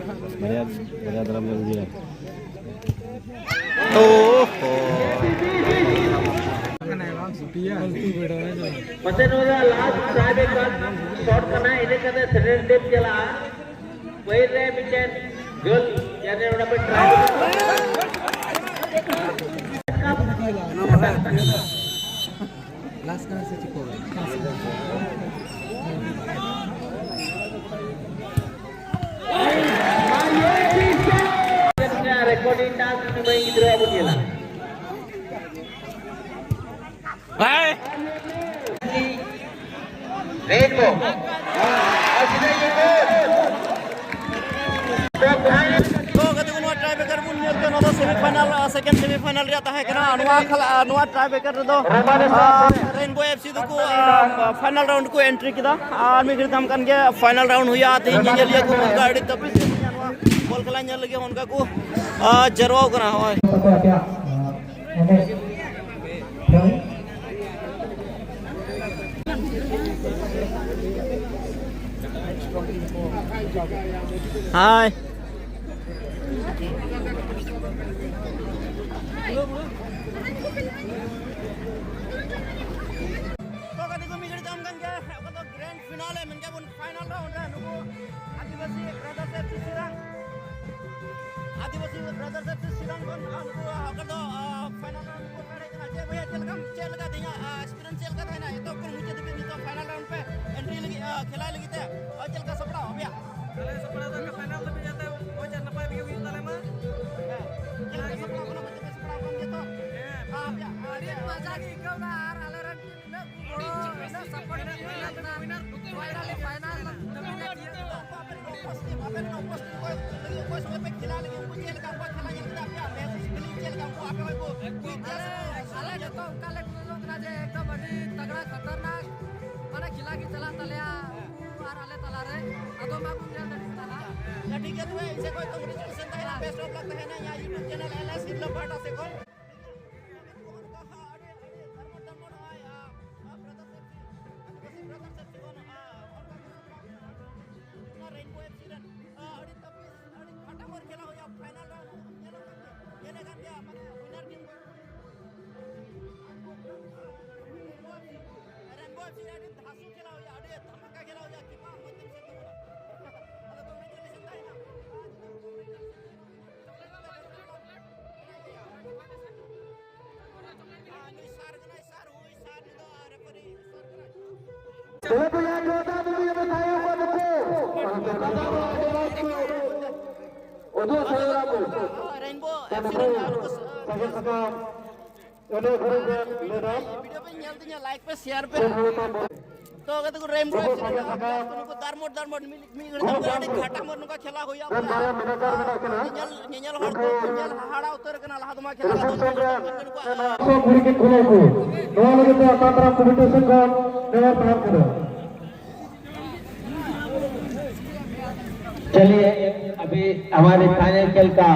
ᱵᱟᱨᱭᱟ, ᱵᱟᱨᱭᱟ ᱫᱟᱨᱟᱢ ᱞᱮ ᱩᱰᱩᱠᱮᱭᱟ᱾ ᱯᱟᱥᱮ ᱱᱚᱣᱟ ᱫᱚ ᱞᱟᱥᱴ ᱴᱟᱭ ᱵᱨᱮᱠᱟᱨ ᱥᱚᱴ ᱠᱟᱱᱟ, ᱤᱱᱟᱹ ᱠᱟᱛᱮ ᱥᱮᱴᱮᱨ ᱰᱮᱯ ᱪᱟᱞᱟᱜᱼᱟ᱾ ᱯᱟᱹᱦᱤᱞ ᱨᱮ ᱢᱤᱫᱴᱮᱱ ᱜᱳᱞ, ᱡᱟᱦᱟᱸ ᱨᱮ ᱚᱱᱟ ᱯᱮ ᱴᱨᱟᱭ᱾ ᱞᱟᱥ ᱠᱟᱱᱟ ᱥᱮ ᱪᱮᱫ ᱠᱚ? ᱨᱮᱠᱚᱨᱰᱤᱝ ᱴᱟᱥᱠ ᱩᱱᱤ ᱢᱟᱹᱭ ᱜᱤᱫᱽᱨᱟᱹ ᱵᱚᱱ ᱧᱮᱞᱟ᱾ ᱦᱮᱸ? ᱨᱮᱰ ᱠᱚ᱾ ᱟᱨ ᱥᱤᱫᱷᱟᱹ ᱤᱭᱟᱹ ᱠᱚ᱾ ᱛᱚ, ᱜᱟᱛᱮ ᱠᱚ, ᱱᱚᱣᱟ ᱴᱨᱟᱭ ᱵᱨᱮᱠᱟᱨ ᱵᱚᱱ ᱧᱮᱞ ᱛᱮ, ᱱᱚᱣᱟ ᱫᱚ ᱥᱮᱢᱤᱯᱷᱟᱭᱱᱟᱞ, ᱥᱮᱠᱮᱱᱰ ᱥᱮᱢᱤᱯᱷᱟᱭᱱᱟᱞ ᱨᱮᱭᱟᱜ ᱛᱟᱦᱮᱸ ᱠᱟᱱᱟ ᱱᱚᱣᱟ ᱠᱷᱮᱞᱟ, ᱱᱚᱣᱟ ᱴᱟᱭ ᱵᱨᱮᱠᱟᱨ ᱨᱮᱫᱚ ᱨᱮᱱᱵᱳ ᱮᱯᱷ ᱥᱤ ᱫᱚᱠᱚ ᱯᱷᱟᱭᱱᱟᱞ ᱨᱟᱣᱩᱱᱰ ᱠᱚ ᱮᱱᱴᱨᱤ ᱠᱮᱫᱟ᱾ ᱟᱨ ᱢᱤᱫ ᱜᱷᱟᱹᱲᱤᱡ ᱛᱟᱭᱚᱢ ᱠᱷᱟᱱ ᱜᱮ ᱯᱷᱟᱭᱱᱟᱞ ᱨᱟᱣᱩᱱᱰ ᱦᱩᱭᱩᱜᱼᱟ᱾ ᱛᱮᱦᱮᱧ ᱧᱮᱧᱮᱞᱤᱭᱟᱹ ᱠᱚ ᱚᱱᱠᱟ ᱟᱹᱰᱤ ᱛᱟᱹᱯᱤᱥ ᱱᱚᱣᱟ ᱵᱚᱞ ᱠᱷᱮᱞᱟ ᱧᱮᱞ ᱞᱟᱹᱜᱤᱫ ᱚᱱᱠᱟ ᱠᱚ ᱡᱟᱨᱣᱟ ᱠᱟᱱᱟ᱾ ᱦᱳᱭ᱾ ᱦᱟᱭ᱾ ᱛᱚ ᱜᱟᱛᱮ ᱠᱚ, ᱢᱤᱫ ᱜᱷᱟᱹᱲᱤᱡ ᱛᱟᱭᱚᱢ ᱠᱷᱟᱱ ᱜᱮ ᱚᱠᱟ ᱫᱚ ᱜᱨᱮᱱᱰ ᱯᱷᱤᱱᱟᱞᱮ ᱢᱮᱱ ᱠᱮᱫ ᱵᱚᱱ ᱯᱷᱟᱭᱱᱟᱞ ᱨᱟᱣᱩᱱᱰ ᱨᱮ ᱱᱩᱠᱩ ᱟᱹᱫᱤᱵᱟᱹᱥᱤ ᱵᱨᱟᱫᱟᱨᱥ ᱮᱯᱷ ᱥᱤ ᱥᱤᱨᱟᱝ, ᱟᱹᱫᱤᱵᱟᱹᱥᱤ ᱵᱨᱟᱫᱟᱨᱥ ᱮᱯᱷ ᱥᱤ ᱥᱤᱨᱟᱝ ᱠᱷᱚᱱ ᱱᱩᱠᱩ ᱚᱠᱟ ᱫᱚ ᱯᱷᱟᱭᱱᱟᱞ ᱨᱟᱣᱩᱱᱰ ᱠᱚ ᱯᱮᱨᱮᱡ ᱠᱟᱱᱟ᱾ ᱪᱮᱫ ᱵᱚᱭᱦᱟ, ᱪᱮᱫ ᱞᱮᱠᱟᱢ, ᱪᱮᱫ ᱞᱮᱠᱟ ᱛᱮᱦᱮᱧᱟᱜ ᱮᱠᱥᱯᱤᱨᱤᱭᱮᱱᱥ ᱪᱮᱫ ᱞᱮᱠᱟ ᱛᱟᱦᱮᱱᱟ? ᱮᱛᱚᱦᱚᱵ ᱠᱷᱚᱱ ᱢᱩᱪᱟᱹᱫ ᱫᱷᱟᱹᱵᱤᱡ ᱱᱤᱛᱚᱜ ᱯᱷᱟᱭᱱᱟᱞ ᱨᱟᱣᱩᱱᱰ ᱯᱮ ᱮᱱᱴᱨᱤ ᱞᱟᱹᱜᱤᱫ, ᱠᱷᱮᱞᱟᱭ ᱞᱟᱹᱜᱤᱫ ᱛᱮ ᱪᱮᱫ ᱞᱮᱠᱟ ᱥᱟᱯᱲᱟᱣ ᱟᱯᱮᱭᱟᱜ? ᱟᱞᱮ ᱥᱟᱯᱲᱟᱣ ᱫᱚ ᱯᱷᱟᱭᱱᱟᱞ ᱫᱷᱟᱹᱵᱤᱡ ᱡᱟᱛᱮ ᱢᱚᱡᱽ ᱟᱨ ᱱᱟᱯᱟᱭ ᱛᱮᱜᱮ ᱦᱩᱭᱩᱜ ᱛᱟᱞᱮ ᱢᱟ᱾ ᱦᱮᱸ᱾ ᱪᱮᱫ ᱞᱮᱠᱟ ᱥᱟᱯᱲᱟᱣ ᱠᱟᱱᱟ? ᱢᱚᱡᱽ ᱛᱮᱯᱮ ᱥᱟᱯᱲᱟᱣ ᱠᱟᱱ ᱜᱮᱭᱟ ᱛᱚ? ᱦᱮᱸ᱾ ᱟᱯᱮᱭᱟᱜ, ᱟᱹᱰᱤ ᱟᱯᱮᱭᱟᱜ ᱢᱚᱡᱟ ᱜᱮ ᱟᱹᱭᱠᱟᱹᱣ ᱮᱱᱟ ᱟᱨ ᱟᱞᱮ ᱨᱮᱱ ᱴᱤᱢ ᱩᱱᱟᱹᱜ ᱜᱚᱲᱚ, ᱩᱱᱟᱹᱜ ᱥᱟᱯᱳᱨᱴ ᱮᱢ ᱦᱩᱭ ᱞᱮᱱᱟ᱾ ᱯᱷᱟᱭᱱᱟᱞ ᱫᱷᱟᱹᱵᱤᱡ ᱞᱮ ᱛᱤᱭᱟᱹᱜ ᱠᱮᱫᱟ᱾ ᱟᱯᱮ ᱨᱮᱱ ᱚᱯᱚᱥ ᱴᱤᱢ, ᱟᱯᱮ ᱨᱮᱱ ᱚᱯᱚᱥ ᱴᱤᱢ ᱚᱠᱚᱭ ᱞᱟᱹᱜᱤᱫ ᱚᱠᱚᱭ ᱥᱚᱸᱜᱮ ᱯᱮ ᱠᱷᱮᱞᱟ ᱞᱟᱹᱜᱤᱫ, ᱩᱱᱠᱩ ᱪᱮᱫ ᱞᱮᱠᱟ ᱩᱱᱠᱩᱣᱟᱜ ᱠᱷᱮᱞᱟ ᱧᱮᱞ ᱠᱟᱛᱮ ᱟᱯᱮᱭᱟᱜ ᱢᱮᱦᱥᱩᱥ ᱯᱷᱤᱞᱤᱝ ᱪᱮᱫ ᱞᱮᱠᱟ? ᱩᱱᱠᱩ ᱟᱯᱮ ᱦᱚᱸ ᱠᱚ ᱟᱞᱮ, ᱟᱞᱮ ᱡᱚᱛᱚ ᱚᱱᱠᱟ ᱞᱮ ᱜᱩᱱᱟᱹᱱᱚᱜ ᱠᱟᱱᱟ ᱡᱮ ᱮᱠᱫᱚᱢ ᱟᱹᱰᱤ ᱛᱟᱜᱲᱟ ᱠᱷᱟᱛᱟᱨᱱᱟᱠ ᱢᱟᱱᱮ ᱠᱷᱮᱞᱟ ᱜᱮ ᱪᱟᱞᱟᱜ ᱛᱟᱞᱮᱭᱟ ᱩᱱᱠᱩ ᱟᱨ ᱟᱞᱮ ᱛᱟᱞᱟᱨᱮ᱾ ᱟᱫᱚ ᱢᱟ ᱵᱚᱱ ᱧᱮᱞ ᱫᱟᱲᱮᱭᱟᱜ ᱠᱟᱱᱟ᱾ ᱟᱪᱪᱷᱟ, ᱴᱷᱤᱠ ᱜᱮᱭᱟ, ᱛᱚᱵᱮ ᱤᱧ ᱥᱮᱫ ᱠᱷᱚᱱ congratulation ᱛᱟᱦᱮᱱᱟ, best of luck ᱛᱟᱦᱮᱱᱟ᱾ ᱤᱧᱟᱹᱜ YouTube channel L S develop ᱯᱟᱦᱴᱟ ᱥᱮᱫ ᱠᱷᱚᱱ ᱟᱹᱰᱤ, ᱟᱹᱰᱤ ᱫᱷᱟᱨᱢᱚ ᱫᱷᱟᱨᱢᱚ ᱱᱚᱜᱼᱚᱭ, ᱟ, ᱟ, brother ᱥᱮᱫ ᱠᱷᱚᱱ, ᱟᱹᱫᱤᱵᱟᱹᱥᱤ brother ᱥᱮᱫ ᱠᱷᱚᱱ, ᱟ, ᱚᱱᱠᱟ ᱜᱮ ᱚᱱᱟ ᱨᱮᱱᱵᱳ ᱮᱯᱷ ᱥᱤ ᱨᱮᱱ, ᱟ, ᱟᱹᱰᱤ ᱛᱟᱹᱯᱤᱥ, ᱟᱹᱰᱤ ᱠᱷᱟᱴᱟᱢᱟᱨ ᱠᱷᱮᱞᱟ ᱦᱩᱭᱩᱜᱼᱟ᱾ ᱯᱷᱟᱭᱱᱟᱞ ᱨᱟᱣᱩᱱᱰ ᱧᱮᱞᱚᱜ ᱠᱟᱱ ᱜᱮᱭᱟ, ᱧᱮᱞᱮ ᱠᱟᱱ ᱜᱮᱭᱟ, ᱢᱟᱱᱮ ᱩᱭᱱᱟᱨ ᱴᱤᱢ ᱠᱚ᱾ ᱨᱮᱱᱵᱳ ᱮᱯᱷ ᱥᱤ ᱨᱮ ᱟᱹᱰᱤ ᱫᱷᱟᱥᱩ ᱠᱷᱮᱞᱟ ᱦᱩᱭᱩᱜᱼᱟ, ᱟᱹᱰᱤ ᱫᱷᱟᱢᱟᱠᱟ ᱠᱷᱮᱞᱟ ᱦᱩᱭᱩᱜᱼᱟ, ᱠᱤᱯᱟᱨ ᱢᱚᱡᱽ ᱛᱮᱢ ᱥᱮᱱ ᱛᱟᱵᱚᱱᱟ᱾ ᱟᱫᱚ congratulation ᱛᱟᱦᱮᱱᱟ᱾ ᱟᱨ ᱱᱩᱭ ᱥᱟᱨ ᱠᱟᱱᱟᱭ, ᱥᱟᱨ ᱦᱩᱭ, ᱥᱟᱨ ᱱᱩᱭ ᱫᱚ ᱨᱮᱯᱷᱟᱨᱤ ᱥᱟᱨ ᱠᱟᱱᱟᱭ᱾ ᱛᱚᱵᱮ ᱠᱚ ᱭᱟ ᱡᱳᱨᱫᱟᱨ ᱛᱟᱞᱤ ᱵᱟᱡᱟᱭ ᱩᱱᱠᱩ ᱫᱚᱠᱚ᱾ ᱩᱫᱩᱜ ᱥᱚᱫᱚᱨᱟ ᱠᱚ᱾ ᱨᱮᱱᱵᱳ ᱮᱯᱷ ᱥᱤ ᱨᱮᱱ ᱱᱩᱠᱩ ᱥᱟᱜᱮᱱ ᱥᱟᱠᱟᱢ ᱮᱱᱮᱡ ᱜᱷᱩᱨᱤ ᱨᱮᱱ ᱞᱤᱰᱟᱨ᱾ ᱵᱷᱤᱰᱤᱭᱳ ᱯᱮ ᱧᱮᱞ ᱛᱤᱧᱟᱹ, ᱞᱟᱭᱤᱠ ᱯᱮ, ᱥᱮᱭᱟᱨ ᱯᱮ᱾ ᱪᱮᱫ ᱦᱚᱸ ᱵᱟᱝ ᱵᱚᱞ᱾ ᱠᱟᱛᱮ ᱠᱚ ᱨᱮᱢ ᱨᱮ ᱱᱩᱠᱩ ᱫᱟᱨᱢᱚᱴ ᱫᱟᱨᱢᱚᱴ ᱢᱤᱫ ᱢᱤᱫ ᱜᱷᱟᱹᱲᱤᱡ ᱛᱟᱭᱚᱢ ᱨᱮ ᱟᱹᱰᱤ ᱜᱷᱟᱴᱟ ᱢᱟᱨ ᱱᱚᱝᱠᱟ ᱠᱷᱮᱞᱟ ᱦᱩᱭᱩᱜᱼᱟ᱾ ᱧᱮᱧᱮᱞ, ᱧᱮᱧᱮᱞ ᱦᱚᱲ ᱠᱚ ᱧᱮᱞ ᱦᱟᱦᱟᱲᱟ ᱩᱛᱟᱹᱨ ᱠᱟᱱᱟ᱾ ᱞᱟᱦᱟ ᱫᱚ ᱢᱟ ᱠᱷᱮᱞᱟ ᱫᱚ ᱠᱚ ᱠᱩᱲᱤ ᱠᱚ ᱠᱷᱩᱞᱟᱹᱣ ᱠᱚ᱾ ᱱᱚᱣᱟ ᱞᱟᱹᱜᱤᱫ ᱛᱮ ᱟᱯᱱᱟᱨ ᱠᱚᱢᱤᱴᱤ ᱥᱮᱫ ᱠᱷᱚᱱ ᱱᱮᱦᱚᱨ ᱛᱟᱦᱮᱱ ᱠᱟᱱᱟ᱾ ᱪᱟᱞᱤᱭᱮ, ᱟᱵᱷᱤ ᱦᱟᱢᱟᱨᱮ ᱯᱷᱟᱭᱱᱟᱞ ᱠᱷᱮᱞ ᱠᱟ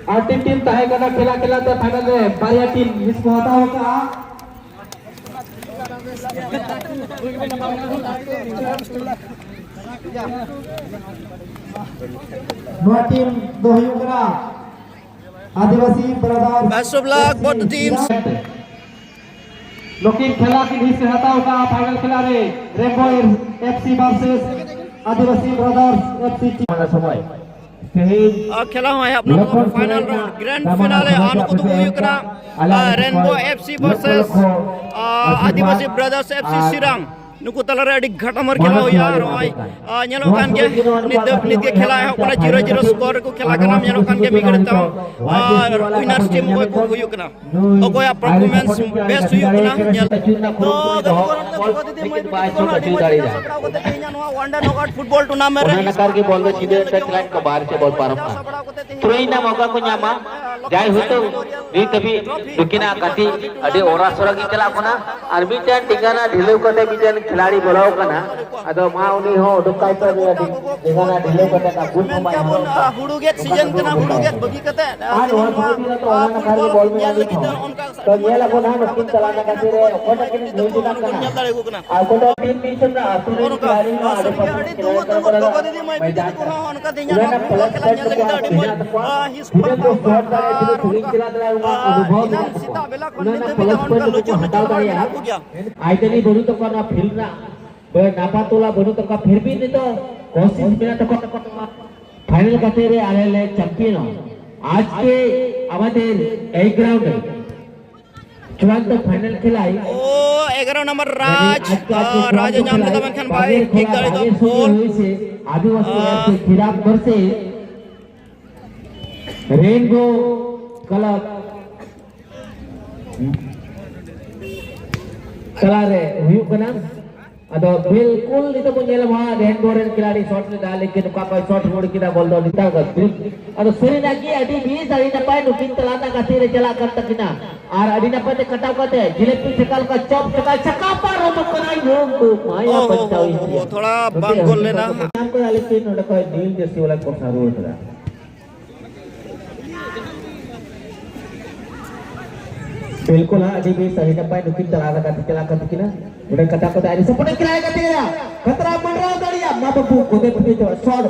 ᱟᱨ ᱴᱤᱢ ᱴᱤᱢ ᱛᱟᱦᱮᱸ ᱠᱟᱱᱟ, ᱠᱷᱮᱞᱟ ᱠᱷᱮᱞᱟ ᱛᱮ ᱯᱷᱟᱭᱱᱟᱞ ᱨᱮ ᱵᱟᱨᱭᱟ ᱴᱤᱢ ᱦᱤᱸᱥ ᱠᱚ ᱦᱟᱛᱟᱣ ᱟᱠᱟᱫᱼᱟ᱾ ᱱᱚᱣᱟ ᱴᱤᱢ ᱫᱚ ᱦᱩᱭᱩᱜ ᱠᱟᱱᱟ ᱟᱹᱫᱤᱵᱟᱹᱥᱤ brothers Best of luck, both the teams. ᱱᱩᱠᱤᱱ ᱠᱷᱮᱞᱟ ᱠᱤᱱ ᱦᱤᱸᱥ ᱦᱟᱛᱟᱣ ᱠᱟᱜᱼᱟ ᱯᱷᱟᱭᱱᱟᱞ ᱠᱷᱮᱞᱟ ᱨᱮ ᱨᱮᱢᱵᱳ ᱮᱯᱷᱥᱤ ᱵᱷᱟᱨᱥᱮᱥ ᱟᱹᱫᱤᱵᱟᱹᱥᱤ ᱵᱨᱟᱫᱟᱨᱥ ᱮᱯᱷᱥᱤ ᱴᱤᱢ᱾ ᱚᱱᱟ ᱥᱚᱢᱚᱭ ᱛᱮᱦᱮᱧ ᱟᱨ ᱠᱷᱮᱞᱟ ᱦᱚᱸ ᱮᱦᱚᱵ ᱱᱟ, ᱞᱚᱠᱷᱚᱱ ᱯᱷᱟᱭᱱᱟᱞ ᱥᱚᱨᱮᱱ ᱨᱟᱣᱩᱱᱰ, ᱜᱨᱮᱱᱰ ᱫᱟᱢᱟᱱ ᱯᱷᱤᱱᱟᱞᱮ, ᱟᱨ ᱱᱩᱠᱩ ᱫᱚᱠᱚ ᱦᱩᱭᱩᱜ ᱠᱟᱱᱟ, ᱟᱞᱮ ᱟᱨ ᱨᱮᱱᱵᱳ ᱮᱯᱷᱥᱤ ᱞᱚᱠᱷᱚ ᱵᱷᱟᱨᱥᱮᱥ ᱞᱚᱠᱷᱚ ᱟᱨ ᱟᱹᱫᱤᱵᱟᱹᱥᱤ ᱵᱨᱟᱫᱟᱨᱥ ᱮᱯᱷᱥᱤ ᱟᱨ ᱥᱤᱨᱟᱝ᱾ ᱱᱩᱠᱩ ᱛᱟᱞᱟᱨᱮ ᱟᱹᱰᱤ ᱜᱷᱟᱴᱟᱢᱟᱨ ᱠᱷᱮᱞᱟ ᱢᱟᱱᱚᱛ ᱦᱩᱭᱩᱜᱼᱟ᱾ ᱡᱚᱦᱟᱨ ᱱᱚᱜᱼᱚᱭ, ᱠᱟᱱᱟ᱾ ᱟᱨ ᱧᱮᱞᱚᱜ ᱱᱚᱣᱟ ᱠᱟᱱ ᱜᱮᱭᱟ, ᱥᱚᱢᱚᱭ ᱜᱮ ᱱᱚᱣᱟ ᱱᱤᱛ ᱫᱚ ᱱᱚᱣᱟ ᱱᱤᱛ ᱜᱮ ᱠᱷᱮᱞᱟ ᱮᱦᱚᱵ ᱠᱟᱱᱟ, ᱡᱤᱨᱳ ᱡᱤᱨᱳ ᱥᱠᱳᱨ ᱨᱮᱠᱚ ᱠᱷᱮᱞᱟ ᱠᱟᱱᱟ᱾ ᱧᱮᱞᱚᱜ ᱠᱟᱱ ᱜᱮᱭᱟ ᱢᱤᱫ ᱜᱷᱟᱹᱲᱤᱡ ᱛᱟᱭᱚᱢ, ᱟᱨ ᱩᱭᱱᱟᱨᱥ ᱴᱤᱢ ᱚᱠᱚᱭ ᱠᱚ ᱦᱩᱭᱩᱜ ᱠᱟᱱᱟ, ᱚᱠᱚᱭᱟᱜ ᱯᱟᱨᱯᱷᱚᱨᱢᱮᱱᱥ ᱵᱮᱥ ᱦᱩᱭᱩᱜ ᱠᱟᱱᱟ, ᱧᱮᱞ᱾ ᱛᱚ, ᱜᱟᱛᱮ ᱠᱚ, ᱜᱚᱜᱚ ᱫᱤᱫᱤ, ᱢᱟᱹᱭ ᱵᱤᱴᱤ ᱛᱟᱠᱚ ᱦᱚᱸ ᱟᱹᱰᱤ ᱢᱚᱡᱽ ᱜᱮ ᱥᱟᱯᱲᱟᱣ ᱠᱟᱛᱮ ᱛᱮᱦᱮᱧᱟᱜ ᱱᱚᱣᱟ ᱚᱣᱟᱱ ᱰᱮ ᱱᱚᱠ ᱟᱣᱩᱴ ᱯᱷᱩᱴᱵᱚᱞ ᱴᱩᱨᱱᱟᱢᱮᱱᱴ ᱨᱮ ᱚᱱᱟ ᱱᱟᱠᱟᱨ ᱜᱮ ᱵᱚᱞ ᱫᱚ ᱥᱤᱫᱷᱟᱹ ᱥᱮᱫ ᱞᱟᱭᱤᱱ ᱠᱚ ᱵᱟᱦᱨᱮ ᱥᱮᱫ ᱵᱚᱞ ᱯᱟᱨᱚᱢ ᱠᱟᱱᱟ᱾ ᱛᱷᱨᱳ ᱤᱱ ᱨᱮᱱᱟᱜ ᱢᱚᱠᱟ ᱠᱚ ᱧᱟᱢᱟ᱾ ᱡᱟᱭᱦᱳᱠ, ᱱᱤᱛ ᱦᱟᱹᱵᱤᱡ ᱱᱩᱠᱤᱱᱟᱜ ᱜᱟᱛᱮ ᱟᱹᱰᱤ ᱚᱨᱟᱥᱚᱨᱟ ᱜᱮ ᱪᱟᱞᱟᱜ ᱠᱟᱱᱟ᱾ ᱟᱨ ᱢᱤᱫᱴᱮᱱ ᱴᱷᱤᱠᱟᱱᱟ ᱰᱷᱤᱞᱟᱹᱣ ᱠᱟᱛᱮ ᱢᱤᱫᱴᱮᱱ ᱠᱷᱤᱞᱟᱲᱤ ᱵᱚᱞᱚ ᱟᱠᱟᱱᱟ᱾ ᱟᱫᱚ ᱢᱟ ᱩᱱᱤ ᱦᱚᱸ ᱩᱰᱩᱠ ᱠᱟᱭ ᱯᱮ, ᱩᱱᱤ ᱟᱹᱰᱤ ᱴᱷᱤᱠᱟᱱᱟ ᱰᱷᱤᱞᱟᱹᱣ ᱠᱟᱛᱮ ᱚᱱᱟ ᱵᱩᱴ ᱦᱚᱸ ᱵᱟᱭ ᱦᱚᱨᱚᱜ ᱠᱟᱜ᱾ ᱦᱩᱲᱩ ᱜᱮᱫ ᱥᱤᱡᱮᱱ ᱠᱟᱱᱟ, ᱦᱩᱲᱩ ᱜᱮᱫ ᱵᱟᱹᱜᱤ ᱠᱟᱛᱮ, ᱟᱨ ᱱᱚᱣᱟ ᱥᱚᱢᱚᱭ ᱫᱚ ᱚᱱᱟ ᱱᱟᱠᱷᱟ ᱨᱮᱜᱮ ᱵᱚᱞ ᱢᱮᱱᱟᱜ ᱜᱮ ᱛᱟᱦᱮᱸᱫ᱾ ᱛᱚ, ᱧᱮᱞ ᱟᱵᱚᱱ ᱦᱟᱸᱜ ᱱᱩᱠᱤᱱ ᱛᱟᱞᱟ ᱨᱮᱱᱟᱜ ᱜᱟᱛᱮ ᱨᱮ ᱚᱠᱚᱭᱴᱟᱜ ᱠᱤᱱ ᱜᱳᱞ ᱠᱮᱫᱟ ᱠᱟᱱᱟ᱾ ᱟᱨ ᱚᱠᱚᱭᱴᱟᱜ ᱴᱤᱢ ᱢᱤᱫ ᱥᱮᱫ ᱨᱮ ᱟᱹᱛᱩ ᱨᱮᱱ ᱠᱷᱤᱞᱟᱲᱤ ᱦᱚᱸ ᱟᱹᱰᱤ ᱯᱟᱥᱮ ᱠᱷᱮᱞᱳᱰ ᱠᱚᱨᱮ ᱠᱚ ᱞᱟᱜᱟᱜ ᱢᱚᱭᱫᱟᱱ ᱠᱟᱱᱟ᱾ ᱚᱱᱟ ᱯᱞᱟᱥ ᱯᱚᱭᱮᱱᱴ ᱫᱚᱠᱚ ᱦᱟᱛᱟᱣ ᱫᱟᱲᱮᱭᱟᱜᱼᱟ᱾ ᱟᱨ ᱛᱤᱱᱟᱹᱜ ᱠᱚ ᱥᱚᱴ ᱫᱟᱲᱮᱭᱟᱜᱼᱟ, ᱛᱤᱱᱟᱹᱜ ᱥᱟᱺᱜᱤᱧ ᱪᱟᱞᱟᱣ ᱫᱟᱲᱮᱭᱟᱜᱼᱟ, ᱚᱱᱟ ᱚᱱᱩᱵᱷᱚᱵ ᱢᱮᱱᱟᱜ ᱛᱟᱠᱚᱣᱟ᱾ ᱚᱱᱟ ᱨᱮᱱᱟᱜ ᱯᱞᱟᱥ ᱯᱚᱭᱮᱱᱴ ᱫᱚᱠᱚ ᱦᱟᱛᱟᱣ ᱫᱟᱲᱮᱭᱟᱜᱼᱟ᱾ ᱟᱭᱰᱮᱱᱴᱤ ᱵᱟᱹᱱᱩᱜ ᱛᱟᱠᱚᱣᱟ ᱱᱚᱣᱟ ᱯᱷᱤᱞᱰ ᱨᱮᱱᱟᱜ, ᱱᱟᱯᱟ ᱛᱚᱞᱟ ᱵᱟᱹᱱᱩᱜ ᱛᱟᱠᱚᱣᱟ, ᱯᱷᱤᱨ ᱵᱷᱤ ᱱᱤᱛᱚᱜ ᱠᱳᱥᱤᱥ ᱢᱮᱱᱟᱜ ᱛᱟᱠᱚᱣᱟ᱾ ᱯᱷᱟᱭᱱᱟᱞ ᱠᱟᱛᱮ ᱨᱮ ᱟᱞᱮ ᱞᱮ ᱪᱟᱢᱯᱤᱭᱟᱱᱚᱜᱼᱟ᱾ ᱟᱡ ᱠᱮ ᱟᱢᱟᱫᱮᱨ ᱮᱭ ᱜᱨᱟᱣᱩᱱᱰ ᱨᱮ ᱪᱩᱲᱟᱱᱛᱚ ᱯᱷᱟᱭᱱᱟᱞ ᱠᱷᱮᱞᱟᱭ ᱳ, ᱮᱜᱟᱨᱚ ᱱᱚᱢᱵᱚᱨ ᱨᱟᱡᱽ, ᱟᱡ ᱠᱮ ᱟᱡ ᱠᱮ ᱟᱨ ᱨᱟᱡᱽ ᱮ ᱪᱩᱲᱟᱱᱛᱚ ᱧᱟᱢ ᱠᱷᱮᱞᱟᱭ ᱠᱮᱫᱟ, ᱢᱮᱱᱠᱷᱟᱱ ᱵᱟᱭ ᱵᱟᱜᱮᱨ ᱴᱷᱤᱠ ᱠᱷᱚᱞᱟ ᱫᱟᱲᱮ ᱠᱮᱫᱟ᱾ ᱵᱟᱜᱮᱨ ᱥᱩᱨ ᱯᱷᱳᱨ, ᱦᱩᱭ ᱥᱮ ᱟᱹᱫᱤᱵᱟᱹᱥᱤ R F C ᱠᱷᱤᱞᱟᱯ versus Rainbow club ᱛᱟᱞᱟᱨᱮ ᱦᱩᱭᱩᱜ ᱠᱟᱱᱟ᱾ ᱟᱫᱚ ᱵᱤᱞᱠᱩᱞ ᱱᱤᱛᱚᱜ ᱵᱚᱱ ᱧᱮᱞᱟ ᱦᱟᱸᱜ, ᱨᱮᱱᱵᱳ ᱨᱮᱱ ᱠᱷᱤᱞᱟᱲᱤ ᱥᱚᱴ ᱞᱮᱫᱟ, ᱞᱮᱠᱤᱱ ᱚᱠᱟ ᱠᱷᱚᱱ ᱥᱚᱴ ᱨᱩᱣᱟᱹᱲ ᱠᱮᱫᱟ, ᱵᱚᱞ ᱫᱚ ᱱᱮᱛᱟᱨ ᱫᱚ ᱵᱤᱞ-, ᱟᱫᱚ ᱥᱟᱹᱨᱤᱱᱟᱜ ᱜᱮ ᱟᱹᱰᱤ ᱵᱮᱥ, ᱟᱹᱰᱤ ᱱᱟᱯᱟᱭ ᱱᱩᱠᱤᱱ ᱛᱟᱞᱟ ᱨᱮᱱᱟᱜ ᱜᱟᱛᱮ ᱨᱮ ᱪᱟᱞᱟᱜ ᱠᱟᱱ ᱛᱟᱹᱠᱤᱱᱟ᱾ ᱟᱨ ᱟᱹᱰᱤ ᱱᱟᱯᱟᱭ ᱛᱮ ᱠᱟᱴᱟᱣ ᱠᱟᱛᱮ ᱡᱤᱞᱟᱹᱯᱤ ᱪᱷᱟᱠᱟ ᱞᱮᱠᱟ ᱪᱚᱯ ᱪᱷᱟᱠᱟ ᱪᱷᱟᱠᱟ ᱯᱟᱨᱚᱢ ᱠᱟᱱᱟ, ᱭᱳ ᱫᱚ ᱢᱟᱭᱟ ᱚᱦᱚ, ᱵᱟᱧᱪᱟᱣ ᱚᱦᱚ, ᱤᱫᱤᱭᱟ᱾ ᱚᱦᱚ, ᱛᱷᱚᱲᱟ ᱱᱚᱛᱮ ᱵᱟᱝ ᱜᱳᱞ ᱟᱹᱰᱤ ᱞᱮᱱᱟ᱾ ᱱᱟᱯᱟᱭ ᱧᱟᱢ ᱠᱟᱫᱟ, ᱞᱮᱠᱤᱱ ᱱᱚᱰᱮ ᱠᱷᱚᱱ ᱱᱤᱞ ᱡᱟᱹᱨᱥᱤ ᱣᱟᱞᱟ ᱠᱚ ᱥᱟᱵ ᱨᱩᱣᱟᱹᱲ ᱠᱟᱫᱟ᱾ ᱵᱤᱞᱠᱩᱞ ᱦᱟᱸᱜ, ᱟᱹᱰᱤ ᱵᱮᱥ, ᱟᱹᱰᱤ ᱱᱟᱯᱟᱭ ᱱᱩᱠᱤᱱ ᱛᱟᱞᱟ ᱨᱮ ᱜᱟᱛᱮ ᱪᱟᱞᱟᱜ ᱠᱟᱱ ᱛᱟᱹᱠᱤᱱᱟ᱾ ᱱᱚᱰᱮ ᱠᱟᱴᱟ ᱠᱚ ᱟᱹᱰᱤ ᱥᱚᱯᱚᱴ ᱠᱷᱮᱞᱟ ᱠᱟᱛᱮ ᱠᱟᱱᱟ᱾ ᱠᱷᱟᱛᱨᱟ ᱢᱟᱸᱰᱨᱟᱣ ᱫᱟᱲᱮᱭᱟᱜ ᱢᱟ ᱵᱟᱹᱵᱩ, ᱠᱚᱫᱮ ᱯᱟᱹᱴᱤ ᱪᱚ, ᱥᱚᱴ᱾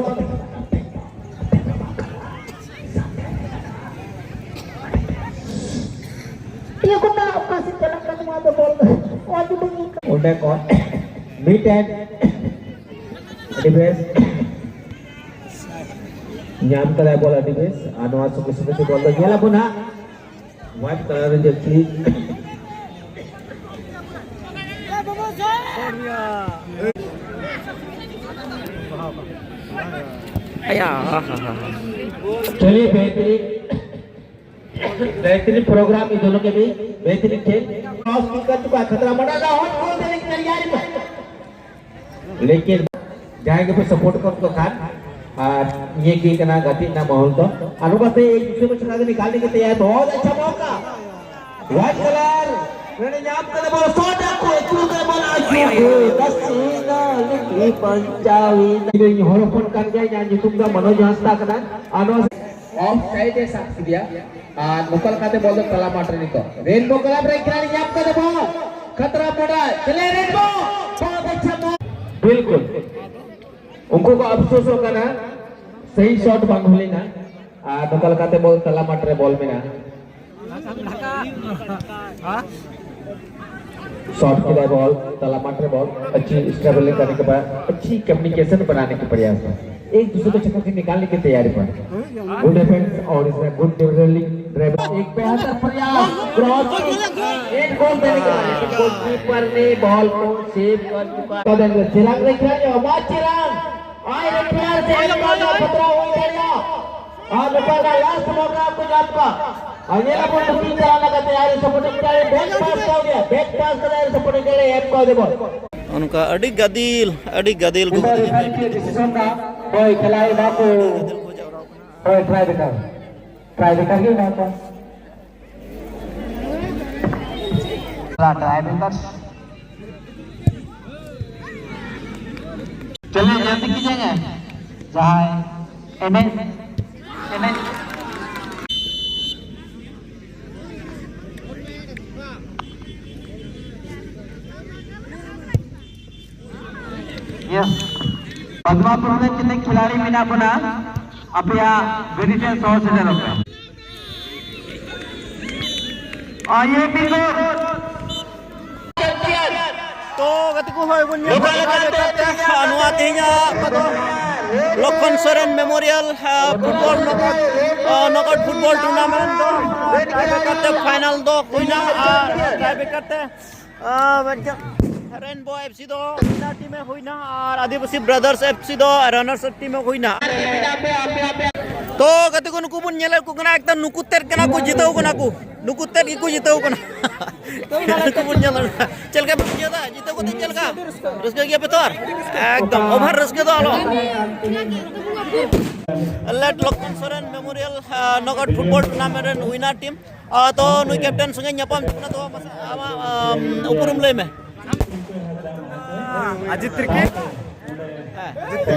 ᱤᱭᱟᱹ ᱠᱚ ᱛᱟᱞᱟ ᱚᱠᱟ ᱥᱮᱫ ᱪᱟᱞᱟᱜ ᱠᱟᱱᱟ ᱱᱚᱣᱟ ᱫᱚ ᱵᱚᱞ ᱫᱚ? ᱱᱚᱣᱟ ᱫᱚ ᱵᱟᱹᱧ ᱚᱸᱰᱮ ᱠᱷᱚᱱ ᱢᱤᱫᱴᱮᱱ ᱟᱹᱰᱤ ᱵᱮᱥ᱾ ᱧᱟᱢ ᱠᱟᱫᱟᱭ ᱵᱚᱞ ᱟᱹᱰᱤ ᱵᱮᱥ᱾ ᱟᱨ ᱱᱚᱣᱟ ᱥᱚᱸᱜᱮ ᱥᱚᱸᱜᱮ ᱛᱮ ᱵᱚᱞ ᱫᱚ ᱧᱮᱞ ᱟᱵᱚᱱ ᱦᱟᱸᱜ᱾ ᱦᱳᱣᱟᱭᱤᱴ ᱠᱟᱞᱟᱨ ᱨᱮ ᱡᱟᱹᱨᱥᱤ᱾ ᱟᱭᱟ, ᱦᱟ, ᱦᱟ, ᱦᱟ, ᱦᱟ᱾ चलिए, बेहतरीन, बेहतरीन प्रोग्राम, इन दोनों के बीच बेहतरीन खेल। क्रॉस किक कर चुका है, खतरा बड़ा रहा, हॉट गोल देने की तैयारी में। लेकिन जाएंगे पे सपोर्ट कर तो खान। और ये की करना गति ना माहौल तो। अनुका से एक दूसरे को छका के निकालने के तैयार, बहुत अच्छा मौका। व्हाइट कलर, मैंने यहाँ पे बोला, सौ टाकू, एक टू पे बोला, आजू के दस सीना, लिखी पंचावी। ᱦᱚᱲ ᱦᱚᱯᱚᱱ ᱠᱟᱱ ᱜᱮᱭᱟᱭ, ᱧᱩᱛᱩᱢ ᱫᱚ ᱢᱚᱱᱳᱡᱽ ᱦᱟᱸᱥᱫᱟ ᱠᱟᱱᱟ᱾ ᱟᱨ ᱱᱚᱣᱟ ᱚᱯᱷ ᱥᱟᱭᱤᱰ ᱮ ᱥᱟᱵ ᱠᱮᱫᱮᱭᱟ᱾ ᱟᱨ ᱱᱚᱝᱠᱟ ᱞᱮᱠᱟᱛᱮ ᱵᱚᱞ ᱫᱚ ᱛᱟᱞᱟ ᱢᱟᱴᱷ ᱨᱮ ᱱᱤᱛᱚᱜ ᱨᱮᱱᱵᱳ ᱠᱞᱟᱵᱽ ᱨᱮ ᱠᱷᱤᱞᱟᱲᱤ ᱧᱟᱢ ᱠᱟᱫᱟ ᱵᱚᱞ᱾ ᱠᱷᱟᱛᱨᱟ ᱢᱚᱰᱟ, ᱪᱮᱞᱮ ᱨᱮᱱᱵᱳ, ᱵᱚᱞ ᱫᱚ ᱪᱷᱟᱯᱟ᱾ ᱵᱤᱞᱠᱩᱞ᱾ ᱩᱱᱠᱩ ᱠᱚ ᱟᱯᱥᱳᱥᱚᱜ ᱠᱟᱱᱟ, ᱥᱟᱹᱦᱤ ᱥᱚᱴ ᱵᱟᱝ ᱦᱩᱭ ᱞᱮᱱᱟ᱾ ᱟᱨ ᱱᱚᱝᱠᱟ ᱞᱮᱠᱟᱛᱮ ᱵᱚᱞ ᱛᱟᱞᱟ ᱢᱟᱴᱷ ᱨᱮ ᱵᱚᱞ ᱢᱮᱱᱟᱜᱼᱟ᱾ शॉट के लिए बॉल, तला मार रहे बॉल, अच्छी स्ट्रगलिंग करने के बाद अच्छी कम्युनिकेशन बनाने के प्रयास में एक दूसरे को चक्कर से निकालने की तैयारी पर गुड डिफेंस और इसमें गुड ड्रिबलिंग, ड्रिबल, एक बेहतर प्रयास, क्रॉस किक, एक गोल देने के बाद गोलकीपर ने बॉल को सेव कर चुका है। चिराग ने क्या किया? वाह चिराग, आए रे प्यार से एक बॉल का खतरा हो गया। और ऊपर का लास्ट मौका आपको आपका ᱟᱨ ᱧᱮᱞ ᱟᱵᱚᱱ ᱵᱩᱠᱤᱝ ᱪᱟᱞᱟᱣ ᱞᱮᱠᱟᱛᱮ ᱟᱹᱣᱨᱤ ᱥᱟᱯᱳᱨᱴ ᱮᱢ ᱠᱟᱱᱟ, ᱵᱮᱠ ᱯᱟᱥ ᱠᱟᱫᱟ, ᱟᱹᱣᱨᱤ ᱥᱟᱯᱳᱨᱴ ᱮᱢ ᱠᱟᱱᱟ, ᱮᱢ ᱠᱟᱣ ᱫᱮᱵᱚᱱ᱾ ᱚᱱᱠᱟ ᱟᱹᱰᱤ ᱜᱟᱫᱤᱞ, ᱟᱹᱰᱤ ᱜᱟᱫᱤᱞ ᱠᱚ ᱱᱤᱛᱚᱜ ᱨᱮᱯᱷᱟᱨᱤ ᱪᱮᱫ ᱰᱤᱥᱤᱥᱚᱱ ᱫᱟ? ᱦᱳᱭ, ᱠᱷᱮᱞᱟ ᱮᱢᱟ ᱠᱚ᱾ ᱦᱳᱭ, ᱴᱨᱟᱭ ᱵᱮᱠᱟᱨ᱾ ᱴᱨᱟᱭ ᱵᱮᱠᱟᱨ ᱜᱮ ᱮᱢᱟ ᱠᱚ᱾ ᱴᱨᱟᱭ ᱵᱮᱠᱟᱨ᱾ ᱪᱚᱞᱮ ᱡᱚᱞᱫᱤ ᱠᱤᱡᱤᱭᱮᱜᱟ, ᱡᱟᱦᱟᱸᱭ ᱮᱱᱮᱡ, ᱮᱱᱮᱡ᱾ ᱭᱮᱥ᱾ ᱵᱟᱫᱢᱟᱯᱩᱨ ᱨᱮ ᱛᱤᱱᱟᱹᱜ ᱠᱷᱤᱞᱟᱲᱤ ᱢᱮᱱᱟᱜ ᱵᱚᱱᱟ, ᱟᱯᱮᱭᱟᱜ ᱜᱟᱹᱰᱤ ᱴᱷᱮᱱ ᱥᱚᱦᱚᱨ ᱥᱮᱴᱮᱨᱚᱜ ᱯᱮ᱾ ᱟᱨ ᱤᱭᱟᱹ ᱯᱤ ᱠᱚ᱾ ᱛᱚ ᱜᱟᱛᱮ ᱠᱚ, ᱦᱳᱭ ᱵᱚᱱ ᱧᱮᱞ ᱫᱟᱲᱮᱭᱟᱜ ᱠᱟᱱᱟ ᱱᱚᱣᱟ ᱛᱮᱦᱮᱧᱟᱜ ᱚᱠᱟ ᱫᱚ ᱞᱚᱠᱷᱚᱱ ᱥᱚᱨᱮᱱ ᱢᱮᱢᱳᱨᱤᱭᱟᱞ, ᱟ, ᱯᱷᱩᱴᱵᱚᱞ ᱱᱚᱠᱟᱴ, ᱟ, ᱱᱚᱠᱟᱴ ᱯᱷᱩᱴᱵᱚᱞ ᱴᱩᱨᱱᱟᱢᱮᱱᱴ ᱫᱚ, ᱟ, ᱴᱟᱭ ᱵᱨᱮᱠᱟᱨ ᱛᱮ ᱯᱷᱟᱭᱱᱟᱞ ᱫᱚ ᱦᱩᱭᱱᱟ ᱟᱨ ᱴᱟᱭ ᱵᱨᱮᱠᱟᱨ ᱛᱮ, ᱟ, ᱢᱮᱱᱠᱮᱫ ᱨᱮᱱᱵᱳ ᱮᱯᱷ ᱥᱤ ᱫᱚ ᱩᱭᱱᱟᱨ ᱴᱤᱢ ᱮ ᱦᱩᱭᱱᱟ ᱟᱨ ᱟᱹᱫᱤᱵᱟᱹᱥᱤ ᱵᱨᱟᱫᱟᱨᱥ ᱮᱯᱷ ᱥᱤ ᱫᱚ ᱨᱟᱱᱟᱨᱥ ᱟᱯ ᱴᱤᱢ ᱮ ᱦᱩᱭᱱᱟ᱾ ᱛᱚ ᱜᱟᱛᱮ ᱠᱚ, ᱱᱩᱠᱩ ᱵᱚᱱ ᱧᱮᱞᱮᱫ ᱠᱚ ᱠᱟᱱᱟ, ᱮᱠᱫᱚᱢ ᱱᱩᱠᱩ ᱛᱮᱫ ᱠᱟᱱᱟ ᱠᱚ, ᱡᱤᱛᱟᱹᱣ ᱠᱟᱱᱟ ᱠᱚ, ᱱᱩᱠᱩ ᱛᱮᱫ ᱜᱮᱠᱚ ᱡᱤᱛᱟᱹᱣ ᱠᱟᱱᱟ᱾ ᱱᱩᱠᱩ ᱵᱚᱱ ᱧᱮᱞ ᱫᱟᱲᱮᱭᱟᱜᱼᱟ᱾ ᱪᱮᱫ ᱞᱮᱠᱟ ᱯᱮ ᱵᱩᱡᱷᱟᱹᱣ ᱫᱟ? ᱡᱤᱛᱟᱹᱣ ᱠᱟᱛᱮ ᱪᱮᱫ ᱞᱮᱠᱟ? ᱨᱟᱹᱥᱠᱟᱹ ᱜᱮᱭᱟ ᱯᱮ ᱛᱚ ᱟᱨ? ᱮᱠᱫᱚᱢ ᱚᱵᱷᱟᱨ ᱨᱟᱹᱥᱠᱟᱹ ᱫᱚ ᱟᱞᱚ᱾ ᱞᱮᱴ ᱞᱚᱠᱷᱚᱱ ᱥᱚᱨᱮᱱ ᱢᱮᱢᱳᱨᱤᱭᱟᱞ, ᱟ, ᱱᱚᱠᱟᱴ ᱯᱷᱩᱴᱵᱚᱞ ᱴᱩᱨᱱᱟᱢᱮᱱᱴ ᱨᱮᱱ ᱩᱭᱱᱟᱨ ᱴᱤᱢ᱾ ᱟ, ᱛᱚ ᱱᱩᱭ ᱠᱮᱯᱴᱮᱱ ᱥᱚᱸᱜᱮ ᱧᱟᱯᱟᱢ ᱦᱩᱭᱩᱜ ᱠᱟᱱᱟ, ᱛᱚ ᱢᱟᱥᱮ ᱟᱢᱟᱜ, ᱟᱢ, ᱩᱯᱨᱩᱢ ᱞᱟᱹᱭ ᱢᱮ᱾ ᱟᱡᱤᱛ ᱛᱤᱨᱠᱤ᱾ ᱦᱮᱸ᱾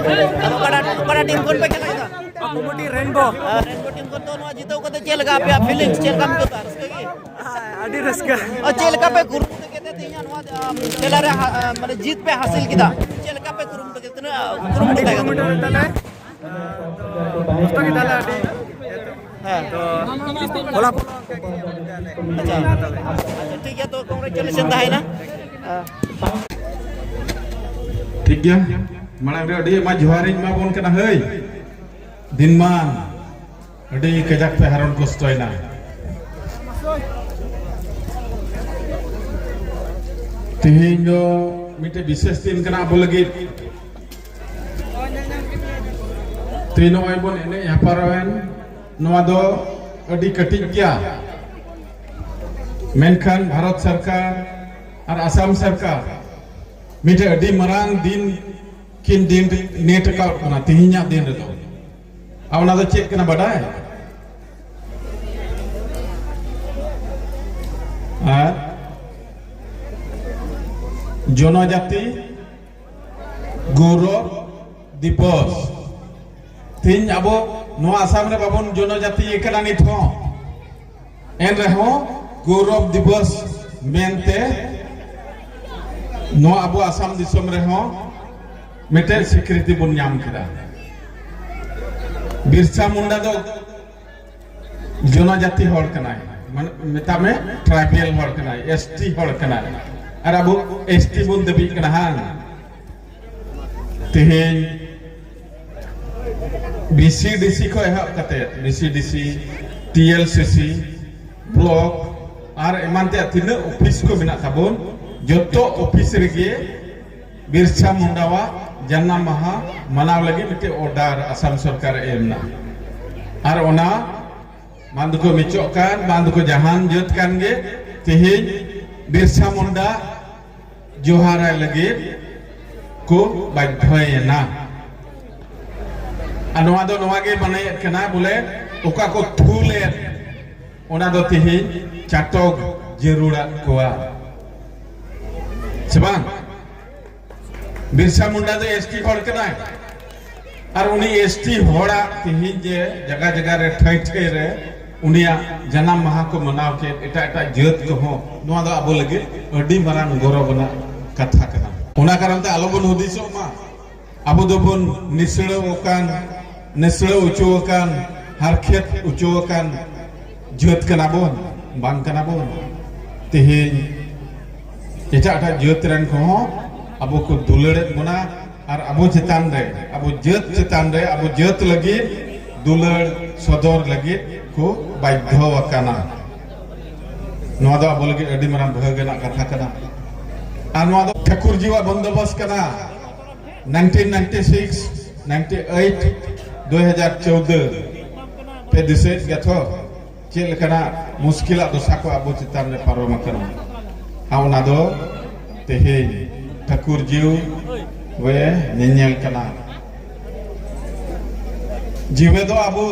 ᱟᱫᱚ ᱚᱠᱟᱴᱟᱜ, ᱚᱠᱟᱴᱟᱜ ᱴᱤᱢ ᱠᱷᱚᱱ ᱯᱮ ᱠᱷᱮᱞ ᱠᱟᱱᱟ? Committee Rainbow. ᱦᱮᱸ, ᱨᱮᱱᱵᱳ ᱴᱤᱢ ᱠᱷᱚᱱ᱾ ᱛᱚ ᱱᱚᱣᱟ ᱡᱤᱛᱟᱹᱣ ᱠᱟᱛᱮ ᱪᱮᱫ ᱞᱮᱠᱟ ᱟᱯᱮᱭᱟᱜ ᱯᱷᱤᱞᱤᱝᱥ, ᱪᱮᱫ ᱞᱮᱠᱟ ᱯᱮ ᱟᱹᱭᱠᱟᱹᱣ ᱫᱟ? ᱨᱟᱹᱥᱠᱟᱹ ᱜᱮ? ᱟᱹᱰᱤ ᱨᱟᱹᱥᱠᱟᱹ᱾ ᱟᱨ ᱪᱮᱫ ᱞᱮᱠᱟ ᱯᱮ ᱠᱩᱨᱩᱢᱩᱴᱩ ᱠᱮᱫᱟ ᱛᱮᱦᱮᱧᱟᱜ ᱱᱚᱣᱟ, ᱟᱢ, ᱠᱷᱮᱞᱟ ᱨᱮ ᱦᱟ-, ᱢᱟᱱᱮ ᱡᱤᱛ ᱯᱮ ᱦᱟᱥᱤᱞ ᱠᱮᱫᱟ? ᱪᱮᱫ ᱞᱮᱠᱟ ᱯᱮ ᱠᱩᱨᱩᱢᱩᱴᱩ ᱠᱮᱫᱟ? ᱛᱤᱱᱟᱹᱜ ᱠᱩᱨᱩᱢᱩᱴᱩ ᱟᱹᱰᱤ ᱛᱟᱦᱮᱸ ᱠᱟᱱᱟ? ᱠᱩᱨᱩᱢᱩᱴᱩ ᱞᱮᱫ ᱛᱟᱞᱮ᱾ ᱦᱮᱸ᱾ ᱛᱚ, ᱯᱷᱚᱞᱟᱯᱷᱚᱞ ᱦᱚᱸ ᱚᱱᱠᱟ ᱜᱮ ᱦᱩᱭᱩᱜ ᱜᱮᱭᱟ᱾ ᱟᱪᱪᱷᱟ᱾ ᱟᱪᱪᱷᱟ, ᱴᱷᱤᱠ ᱜᱮᱭᱟ, ᱛᱚ, ᱠᱚᱝᱜᱨᱮᱪᱩᱞᱮᱥᱚᱱ ᱛᱟᱦᱮᱸᱭᱮᱱᱟ᱾ ᱴᱷᱤᱠ ᱜᱮᱭᱟ, ᱢᱟᱲᱟᱝ ᱨᱮ ᱟᱹᱰᱤ ᱟᱭᱢᱟ ᱡᱚᱦᱟᱨᱤᱧ ᱮᱢᱟ ᱵᱚᱱ ᱠᱟᱱᱟ᱾ ᱦᱟᱹᱭ, ᱫᱤᱱᱢᱟᱱ ᱟᱹᱰᱤ ᱠᱟᱡᱟᱠ ᱯᱮ ᱦᱟᱨᱚᱱ ᱠᱚᱥᱴᱚᱭᱮᱱᱟ᱾ ᱛᱮᱦᱮᱧ ᱫᱚ ᱢᱤᱫᱴᱮᱡ ᱵᱤᱥᱮᱥ ᱫᱤᱱ ᱠᱟᱱᱟ ᱟᱵᱚ ᱞᱟᱹᱜᱤᱫ᱾ ᱛᱮᱦᱮᱧ ᱱᱚᱜᱼᱚᱭ ᱵᱚᱱ ᱮᱱᱮᱡ ᱦᱮᱯᱨᱟᱣᱮᱱ, ᱱᱚᱣᱟ ᱫᱚ ᱟᱹᱰᱤ ᱠᱟᱹᱴᱤᱡ ᱜᱮᱭᱟ, ᱢᱮᱱᱠᱷᱟᱱ ᱵᱷᱟᱨᱚᱛ ᱥᱚᱨᱠᱟᱨ ᱟᱨ ᱟᱥᱟᱢ ᱥᱚᱨᱠᱟᱨ ᱢᱤᱫᱴᱮᱱ ᱟᱹᱰᱤ ᱢᱟᱨᱟᱝ ᱫᱤᱱ ᱠᱤᱱ ᱫᱤᱱ ᱱᱮᱴ ᱟᱠᱟᱫ ᱠᱟᱱᱟ ᱛᱮᱦᱮᱧᱟᱜ ᱫᱤᱱ ᱨᱮᱫᱚ᱾ ᱟᱨ ᱚᱱᱟ ᱫᱚ ᱪᱮᱫ ᱠᱟᱱᱟ ᱵᱟᱰᱟᱭ? ᱟᱨ ᱡᱚᱱᱚᱡᱟᱛᱤ ᱜᱚᱣᱨᱚᱵ ᱫᱤᱵᱚᱥ᱾ ᱛᱮᱦᱮᱧ ᱟᱵᱚ ᱱᱚᱣᱟ ᱟᱥᱟᱢ ᱨᱮ ᱵᱟᱵᱚᱱ ᱡᱚᱱᱚᱡᱟᱛᱤ ᱟᱠᱟᱱᱟ ᱱᱤᱛ ᱦᱚᱸ, ᱮᱱ ᱨᱮᱦᱚᱸ ᱜᱚᱣᱨᱚᱵ ᱫᱤᱵᱚᱥ ᱢᱮᱱᱛᱮ ᱱᱚᱣᱟ ᱟᱵᱚ ᱟᱥᱟᱢ ᱫᱤᱥᱚᱢ ᱨᱮᱦᱚᱸ ᱢᱤᱫᱴᱮᱱ ᱥᱤᱠᱨᱤᱛᱤ ᱵᱚᱱ ᱧᱟᱢ ᱠᱮᱫᱟ᱾ ᱵᱤᱨᱥᱟ ᱢᱩᱱᱰᱟ ᱫᱚ ᱡᱚᱱᱚᱡᱟᱛᱤ ᱦᱚᱲ ᱠᱟᱱᱟᱭ, ᱢᱟᱱᱮ ᱢᱮᱛᱟᱜ ᱢᱮ ᱴᱨᱟᱭᱵᱮᱞ ᱦᱚᱲ ᱠᱟᱱᱟᱭ, ᱮᱥ ᱴᱤ ᱦᱚᱲ ᱠᱟᱱᱟᱭ, ᱟᱨ ᱟᱵᱚ ᱮᱥ ᱴᱤ ᱵᱚᱱ ᱫᱟᱹᱵᱤᱜ ᱠᱟᱱᱟ᱾ ᱦᱟᱝ, ᱛᱮᱦᱮᱧ ᱵᱤ ᱥᱤ ᱰᱤ ᱥᱤ ᱠᱷᱚᱱ ᱮᱦᱚᱵ ᱠᱟᱛᱮ ᱵᱤ ᱥᱤ ᱰᱤ ᱥᱤ, ᱴᱤ ᱮᱞ ᱥᱤ ᱥᱤ, ᱵᱞᱚᱠ ᱟᱨ ᱮᱢᱟᱱ ᱛᱮᱭᱟᱜ ᱛᱤᱱᱟᱹᱜ ᱚᱯᱷᱤᱥ ᱠᱚ ᱢᱮᱱᱟᱜ ᱛᱟᱵᱚᱱ, ᱡᱚᱛᱚ ᱚᱯᱷᱤᱥ ᱨᱮᱜᱮ ᱵᱤᱨᱥᱟ ᱢᱩᱱᱰᱟᱣᱟᱜ ᱡᱟᱱᱟᱢ ᱢᱟᱦᱟ ᱢᱟᱱᱟᱣ ᱞᱟᱹᱜᱤᱫ ᱢᱤᱫᱴᱮᱱ ᱚᱨᱰᱟᱨ ᱟᱥᱟᱢ ᱥᱚᱨᱠᱟᱨ ᱮ ᱮᱢ ᱮᱱᱟ᱾ ᱟᱨ ᱚᱱᱟ ᱵᱟᱝ ᱫᱚᱠᱚ ᱢᱤᱪᱚᱜ ᱠᱟᱱ, ᱵᱟᱝ ᱫᱚᱠᱚ ᱡᱟᱦᱟᱱ ᱡᱟᱹᱛ ᱠᱟᱱ ᱜᱮ, ᱛᱮᱦᱮᱧ ᱵᱤᱨᱥᱟ ᱢᱩᱱᱰᱟ ᱡᱚᱦᱟᱨᱟᱭ ᱞᱟᱹᱜᱤᱫ ᱠᱚ ᱵᱟᱫᱽᱫᱷᱚᱭᱮᱱᱟ᱾ ᱟᱨ ᱱᱚᱣᱟ ᱫᱚ ᱱᱚᱣᱟ ᱜᱮ ᱢᱟᱱᱮᱭᱮᱫ ᱠᱟᱱᱟ, ᱵᱚᱞᱮ ᱚᱠᱟ ᱠᱚ ᱛᱷᱩ ᱞᱮᱫ, ᱚᱱᱟ ᱫᱚ ᱛᱮᱦᱮᱧ ᱪᱟᱴᱚᱠ ᱡᱟᱹᱨᱩᱲᱟᱜ ᱠᱚᱣᱟ, ᱥᱮ ᱵᱟᱝ? ᱵᱤᱨᱥᱟ ᱢᱩᱱᱰᱟ ᱫᱚ ᱮᱥ ᱴᱤ ᱦᱚᱲ ᱠᱟᱱᱟᱭ, ᱟᱨ ᱩᱱᱤ ᱮᱥ ᱴᱤ ᱦᱚᱲᱟᱜ ᱛᱮᱦᱮᱧ ᱡᱮ ᱡᱟᱭᱜᱟ ᱡᱟᱭᱜᱟ ᱨᱮ, ᱴᱷᱟᱹᱭ ᱴᱷᱟᱹᱭ ᱨᱮ ᱩᱱᱤᱭᱟᱜ ᱡᱟᱱᱟᱢ ᱢᱟᱦᱟ ᱠᱚ ᱢᱟᱱᱟᱣ ᱠᱮᱫ, ᱮᱴᱟᱜ ᱮᱴᱟᱜ ᱡᱟᱹᱛ ᱠᱚᱦᱚᱸ, ᱱᱚᱣᱟ ᱫᱚ ᱟᱵᱚ ᱞᱟᱹᱜᱤᱫ ᱟᱹᱰᱤ ᱢᱟᱨᱟᱝ ᱜᱚᱨᱚᱵᱽ ᱟᱱᱟᱜ ᱠᱟᱛᱷᱟ ᱠᱟᱱᱟ᱾ ᱚᱱᱟ ᱠᱟᱨᱚᱱ ᱛᱮ ᱟᱞᱚᱵᱚᱱ ᱦᱩᱫᱤᱥᱚᱜ ᱢᱟ ᱟᱵᱚ ᱫᱚᱵᱚᱱ ᱱᱤᱥᱲᱟᱹᱣ ᱟᱠᱟᱱ, ᱱᱤᱥᱲᱟᱹᱣ ᱦᱚᱪᱚ ᱟᱠᱟᱱ, ᱦᱟᱨᱠᱮᱛ ᱦᱚᱪᱚ ᱟᱠᱟᱱ ᱡᱟᱹᱛ ᱠᱟᱱᱟ ᱵᱚᱱ, ᱵᱟᱝ ᱠᱟᱱᱟ ᱵᱚᱱ᱾ ᱛᱮᱦᱮᱧ ᱮᱴᱟᱜ ᱮᱴᱟᱜ ᱡᱟᱹᱛ ᱨᱮᱱ ᱠᱚᱦᱚᱸ ᱟᱵᱚ ᱠᱚ ᱫᱩᱞᱟᱹᱲᱮᱫ ᱵᱚᱱᱟ, ᱟᱨ ᱟᱵᱚ ᱪᱮᱛᱟᱱ ᱨᱮ, ᱟᱵᱚ ᱡᱟᱹᱛ ᱪᱮᱛᱟᱱ ᱨᱮ, ᱟᱵᱚ ᱡᱟᱹᱛ ᱞᱟᱹᱜᱤᱫ ᱫᱩᱞᱟᱹᱲ ᱥᱚᱫᱚᱨ ᱞᱟᱹᱜᱤᱫ ᱠᱚ ᱵᱟᱫᱽᱫᱷᱚ ᱟᱠᱟᱱᱟ᱾ ᱱᱚᱣᱟ ᱫᱚ ᱟᱵᱚ ᱞᱟᱹᱜᱤᱫ ᱟᱹᱰᱤ ᱢᱟᱨᱟᱝ ᱵᱷᱟᱹᱜᱽ ᱨᱮᱱᱟᱜ ᱠᱟᱛᱷᱟ ᱠᱟᱱᱟ᱾ ᱟᱨ ᱱᱚᱣᱟ ᱫᱚ ᱴᱷᱟᱹᱠᱩᱨ ᱡᱤᱣᱟᱜ ᱵᱚᱱᱫᱳᱵᱚᱥᱛ ᱠᱟᱱᱟ᱾ Nineteen ninety six, ninety eight, ᱫᱩ ᱦᱟᱡᱟᱨ ᱪᱳᱣᱫᱟᱹ, ᱯᱮ ᱫᱤᱥᱟᱹᱭᱮᱫ ᱜᱮᱭᱟ ᱛᱷᱚ? ᱪᱮᱫ ᱞᱮᱠᱟᱱᱟᱜ ᱢᱩᱥᱠᱤᱞᱟᱜ ᱫᱚᱥᱟ ᱠᱚ ᱟᱵᱚ ᱪᱮᱛᱟᱱ ᱨᱮ ᱯᱟᱨᱚᱢ ᱟᱠᱟᱱᱟ, ᱟᱨ ᱚᱱᱟ ᱫᱚ ᱛᱮᱦᱮᱧ ᱴᱷᱟᱹᱠᱩᱨ ᱡᱤᱣᱤ ᱨᱮ ᱧᱮᱧᱮᱞ ᱠᱟᱱᱟ᱾ ᱡᱤᱣᱤ ᱫᱚ ᱟᱵᱚ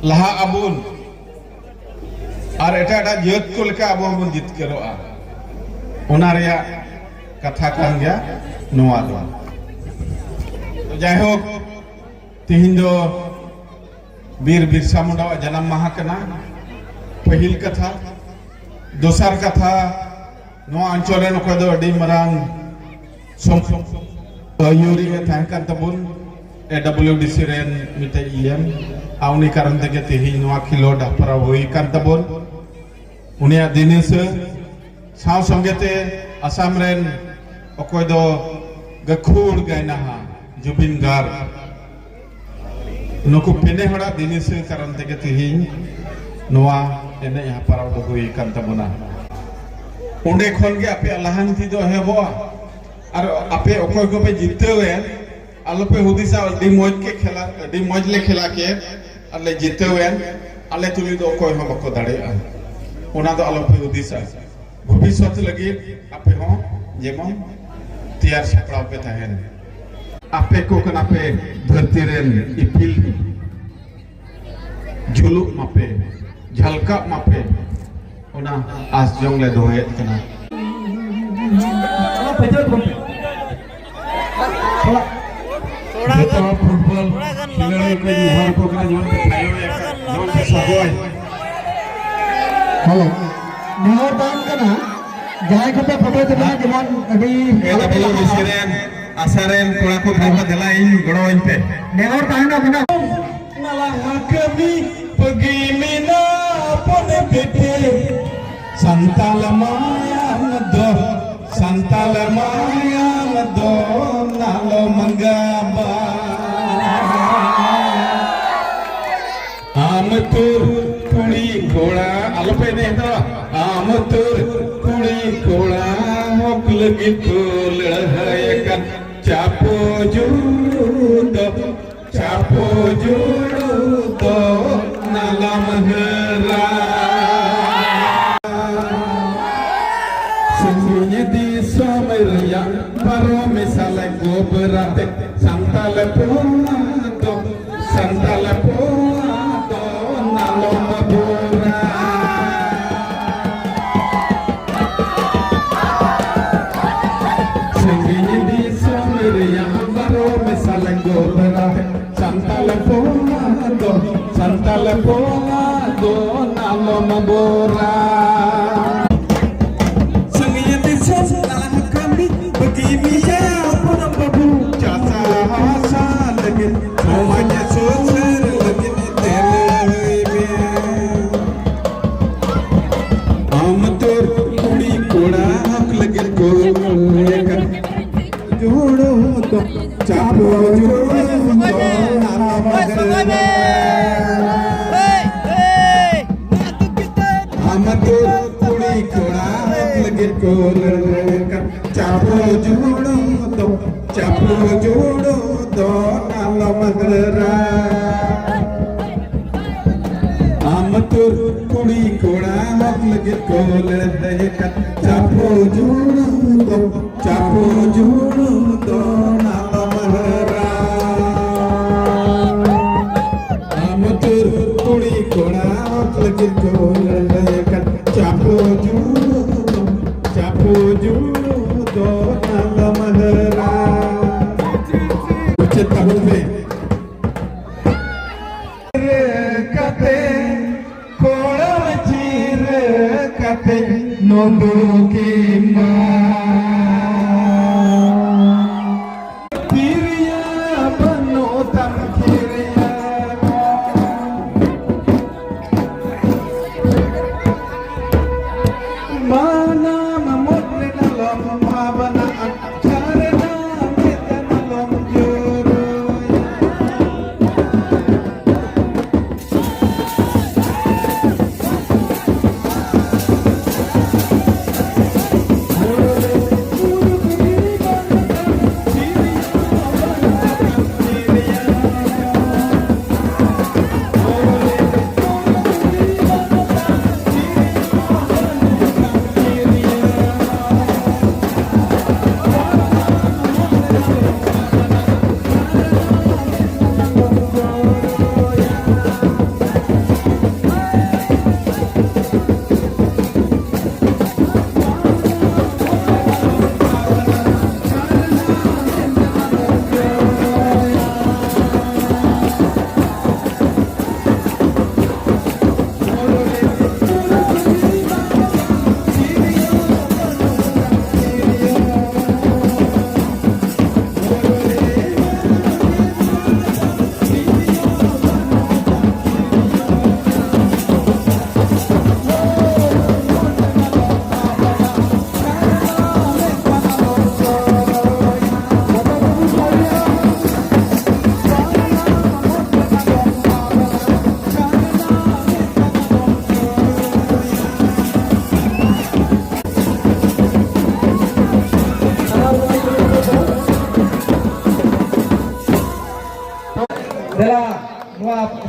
ᱞᱟᱦᱟᱜ ᱟᱵᱚᱱ ᱟᱨ ᱮᱴᱟᱜ ᱮᱴᱟᱜ ᱡᱟᱹᱛ ᱠᱚ ᱞᱮᱠᱟ ᱟᱵᱚ ᱦᱚᱸᱵᱚᱱ ᱡᱤᱛᱠᱟᱹᱨᱚᱜᱼᱟ, ᱚᱱᱟ ᱨᱮᱭᱟᱜ ᱠᱟᱛᱷᱟ ᱠᱟᱱ ᱜᱮᱭᱟ ᱱᱚᱣᱟ ᱫᱚ᱾ ᱡᱟᱭᱦᱳᱠ, ᱛᱮᱦᱮᱧ ᱫᱚ ᱵᱤᱨ ᱵᱤᱨᱥᱟ ᱢᱩᱱᱰᱟᱣᱟᱜ ᱡᱟᱱᱟᱢ ᱢᱟᱦᱟ ᱠᱟᱱᱟ, ᱯᱟᱹᱦᱤᱞ ᱠᱟᱛᱷᱟ᱾ ᱫᱚᱥᱟᱨ ᱠᱟᱛᱷᱟ, ᱱᱚᱣᱟ ᱚᱧᱪᱚᱞ ᱨᱮᱱ ᱚᱠᱚᱭ ᱫᱚ ᱟᱹᱰᱤ ᱢᱟᱨᱟᱝ ᱥᱚᱢ-, ᱟᱹᱭᱩᱨᱤᱡ ᱮ ᱛᱟᱦᱮᱸ ᱠᱟᱱ ᱛᱟᱵᱚᱱ, ᱮ ᱰᱟᱵᱞᱤᱭᱩ ᱰᱤ ᱥᱤ ᱨᱮᱱ ᱢᱤᱫᱴᱮᱡ ᱤ ᱮᱢ, ᱟᱨ ᱩᱱᱤ ᱠᱟᱨᱚᱱ ᱛᱮᱜᱮ ᱛᱮᱦᱮᱧ ᱱᱚᱣᱟ ᱠᱷᱮᱞᱳᱰ ᱦᱮᱯᱨᱟᱣ ᱦᱩᱭ ᱠᱟᱱ ᱛᱟᱵᱚᱱ᱾ ᱩᱱᱤᱭᱟᱜ ᱫᱤᱱ ᱦᱤᱥᱟᱹ ᱥᱟᱶ ᱥᱚᱸᱜᱮ ᱛᱮ ᱟᱥᱟᱢ ᱨᱮᱱ ᱚᱠᱚᱭ ᱫᱚ ᱜᱟᱹᱠᱷᱩᱲ ᱜᱟᱭᱱᱟᱦᱟ ᱡᱩᱵᱤᱱ ᱜᱟᱨᱜ, ᱱᱩᱠᱩ ᱯᱮᱱᱮ ᱦᱚᱲᱟᱜ ᱫᱤᱱ ᱦᱤᱥᱟᱹ ᱠᱟᱨᱚᱱ ᱛᱮᱜᱮ ᱛᱮᱦᱮᱧ ᱱᱚᱣᱟ ᱮᱱᱮᱡ ᱦᱮᱯᱨᱟᱣ ᱫᱚ ᱦᱩᱭ ᱟᱠᱟᱱ ᱛᱟᱵᱚᱱᱟ᱾ ᱚᱸᱰᱮ ᱠᱷᱚᱱ ᱜᱮ ᱟᱯᱮᱭᱟᱜ ᱞᱟᱦᱟᱱᱛᱤ ᱫᱚ ᱮᱦᱚᱵᱚᱜᱼᱟ᱾ ᱟᱨ ᱟᱯᱮ ᱚᱠᱚᱭ ᱠᱚᱯᱮ ᱡᱤᱛᱟᱹᱣ ᱮᱱ, ᱟᱞᱚᱯᱮ ᱦᱩᱫᱤᱥᱟ, "ᱟᱹᱰᱤ ᱢᱚᱡᱽ ᱜᱮ ᱠᱷᱮᱞᱟ, ᱟᱹᱰᱤ ᱢᱚᱡᱽ ᱞᱮ ᱠᱷᱮᱞᱟ ᱠᱮᱫ ᱟᱨ ᱞᱮ ᱡᱤᱛᱟᱹᱣ ᱮᱱ, ᱟᱞᱮ ᱛᱩᱞᱩᱡ ᱫᱚ ᱚᱠᱚᱭ ᱦᱚᱸ ᱵᱟᱠᱚ ᱫᱟᱲᱮᱭᱟᱜᱼᱟ", ᱚᱱᱟ ᱫᱚ ᱟᱞᱚᱯᱮ ᱦᱩᱫᱤᱥᱟ᱾ ᱵᱷᱚᱵᱤᱥᱥᱚᱛ ᱞᱟᱹᱜᱤᱫ ᱟᱯᱮ ᱦᱚᱸ ᱡᱮᱢᱚᱱ ᱛᱮᱭᱟᱨ ᱥᱟᱯᱲᱟᱣ ᱯᱮ ᱛᱟᱦᱮᱱ᱾ ᱟᱯᱮ ᱠᱚ ᱠᱟᱱᱟ ᱯᱮ ᱫᱷᱟᱹᱨᱛᱤ ᱨᱮᱱ ᱤᱯᱤᱞ, ᱡᱩᱞᱩᱜ ᱢᱟᱯᱮ, ᱡᱷᱟᱞᱠᱟᱜ ᱢᱟᱯᱮ, ᱚᱱᱟ ᱟᱥ ᱡᱚᱝ ᱞᱮ ᱫᱚᱦᱚᱭᱮᱫ ᱠᱟᱱᱟ᱾ ᱡᱚᱛᱚ ᱯᱷᱩᱴᱵᱚᱞ ᱠᱷᱮᱞᱳᱰᱤᱭᱟᱹ ᱠᱚᱧ ᱱᱮᱦᱚᱨ ᱟᱠᱚ ᱠᱟᱱᱟ, ᱡᱮᱢᱚᱱ ᱯᱮ ᱛᱷᱟᱭᱚᱭᱟ, ᱡᱮᱢᱚᱱ ᱯᱮ ᱥᱟᱵᱚᱭ᱾ ᱦᱮᱞᱳ, ᱱᱮᱦᱚᱨ ᱛᱟᱦᱮᱱ ᱠᱟᱱᱟ, ᱡᱟᱦᱟᱸᱭ ᱠᱚᱯᱮ ᱯᱷᱳᱴᱳ ᱛᱮ ᱢᱮᱱᱟᱜ, ᱡᱮᱢᱚᱱ ᱟᱹᱰᱤ ᱮ ᱰᱟᱵᱞᱤᱭᱩ ᱰᱤ ᱥᱤ ᱨᱮᱱ, ᱟᱥᱟ ᱨᱮᱱ ᱠᱚᱲᱟ ᱠᱚ, ᱫᱮᱞᱟ ᱫᱮᱞᱟ ᱤᱧ ᱜᱚᱲᱚ ᱟᱹᱧ ᱯᱮ᱾ ᱱᱮᱦᱚᱨ ᱛᱟᱦᱮᱱᱟ ᱢᱮᱱᱟᱜ᱾ ᱱᱟᱞᱟ ᱠᱟᱹᱢᱤ ᱵᱟᱹᱜᱤ ᱢᱮᱱᱟᱜ ᱯᱚᱱᱮ ᱯᱮᱴᱮ᱾ ᱥᱟᱱᱛᱟᱞ ᱢᱟᱭᱟᱢ ᱫᱚ, ᱥᱟᱱᱛᱟᱞ ᱢᱟᱭᱟᱢ ᱫᱚ ᱱᱟᱞᱚ ᱢᱟᱸᱜᱟ ᱵᱟ᱾ ᱟᱢ ᱛᱩᱨ ᱠᱩᱲᱤ ᱠᱚᱲᱟ, ᱟᱞᱚᱯᱮ ᱮᱱᱮᱡ ᱫᱚ᱾ ᱟᱢ ᱛᱩᱨ ᱠᱩᱲᱤ ᱠᱚᱲᱟ, ᱦᱚᱠ ᱞᱟᱹᱜᱤᱫ ᱠᱚ ᱞᱟᱹᱲᱦᱟᱹᱭ ᱟᱠᱟᱱ᱾ ᱪᱟᱯᱚ ᱡᱩᱲᱩ ᱫᱚ, ᱪᱟᱯᱚ ᱡᱩᱲᱩ ᱫᱚ ᱱᱟᱞᱟ ᱢᱟᱹᱱ ᱵᱚᱞᱟ ᱫᱚ ᱱᱟᱞᱚᱢ ᱵᱚᱨᱟ᱾ ᱥᱟᱺᱜᱤᱧ ᱫᱤᱥᱚᱢ ᱫᱟᱬᱟᱱ ᱠᱟᱹᱢᱤ ᱵᱟᱹᱜᱤ ᱢᱮᱭᱟ ᱦᱚᱯᱚᱱ ᱵᱟᱹᱵᱩ᱾ ᱪᱟᱥᱟ ᱦᱟᱥᱟ ᱞᱟᱹᱜᱤᱫ, ᱥᱚᱢᱟᱡᱽ ᱥᱩᱥᱟᱹᱨ ᱞᱟᱹᱜᱤᱫ ᱛᱮ ᱞᱟᱹᱲᱦᱟᱹᱭ ᱢᱮ᱾ ᱟᱢ ᱛᱚᱨ ᱠᱩᱲᱤ ᱠᱚᱲᱟ ᱦᱚᱠ ᱞᱟᱹᱜᱤᱫ ᱠᱚ ᱞᱟᱹᱲᱦᱟᱹᱭ ᱠᱟᱱ᱾ ᱡᱳᱲᱳ ᱫᱚ ᱪᱟᱯᱚ ᱡᱳᱲᱳ ᱫᱚ ᱱᱟᱞᱟ ᱢᱟᱫᱷᱮᱨ ᱨᱮ᱾ ᱟᱢ ᱛᱚᱨ ᱠᱩᱲᱤ ᱠᱚᱲᱟ ᱦᱚᱠ ᱞᱟᱹᱜᱤᱫ ᱠᱚ ᱞᱟᱹᱲᱦᱟᱹᱭ ᱠᱟᱱ᱾ ᱪᱟᱯᱚ ᱡᱳᱲᱳ ᱫᱚ, ᱪᱟᱯᱚ ᱡᱳᱲᱳ ᱫᱚ ᱱᱟᱞᱟ ᱢᱟᱫᱷᱮᱨ ᱨᱮ᱾ ᱟᱢ ᱛᱚᱨ ᱠᱩᱲᱤ ᱠᱚᱲᱟ ᱦᱚᱠ ᱞᱟᱹᱜᱤᱫ ᱠᱚ ᱞᱟᱹᱲᱦᱟᱹᱭ ᱠᱟᱱ᱾ ᱪᱟᱯᱚ ᱡᱩᱲᱩ ᱫᱚ, ᱪᱟᱯᱚ ᱡᱩᱲᱩ ᱫᱚ ᱱᱟᱞᱟ ᱢᱟᱦᱟᱨᱟ᱾ ᱟᱢ ᱛᱚᱨ ᱠᱩᱲᱤ ᱠᱚᱲᱟ ᱦᱚᱠ ᱞᱟᱹᱜᱤᱫ ᱠᱚ ᱞᱟᱹᱲᱦᱟᱹᱭ ᱠᱟᱱ᱾ ᱪᱟᱯᱚ ᱡᱩᱲᱩ ᱫᱚ, ᱪᱟᱯᱚ ᱡᱩᱲᱩ ᱫᱚ ᱱᱟᱞᱟ ᱢᱟᱦᱟᱨᱟ᱾ ᱪᱮᱫ ᱛᱟᱵᱚᱱ ᱯᱮ? ᱠᱟᱛᱮ, ᱠᱚᱲᱟ ᱪᱤᱨ ᱠᱟᱛᱮ, ᱱᱚᱫᱚ ᱠᱤᱢᱟ᱾ ᱛᱤᱨᱭᱟ ᱵᱟᱹᱱᱩᱜ ᱛᱟᱢ ᱠᱤᱨᱭᱟ᱾ ᱢᱟᱱᱟᱢ ᱢᱚᱫ ᱨᱮᱱᱟᱜ ᱞᱚᱢ ᱵᱷᱟᱵᱱᱟ᱾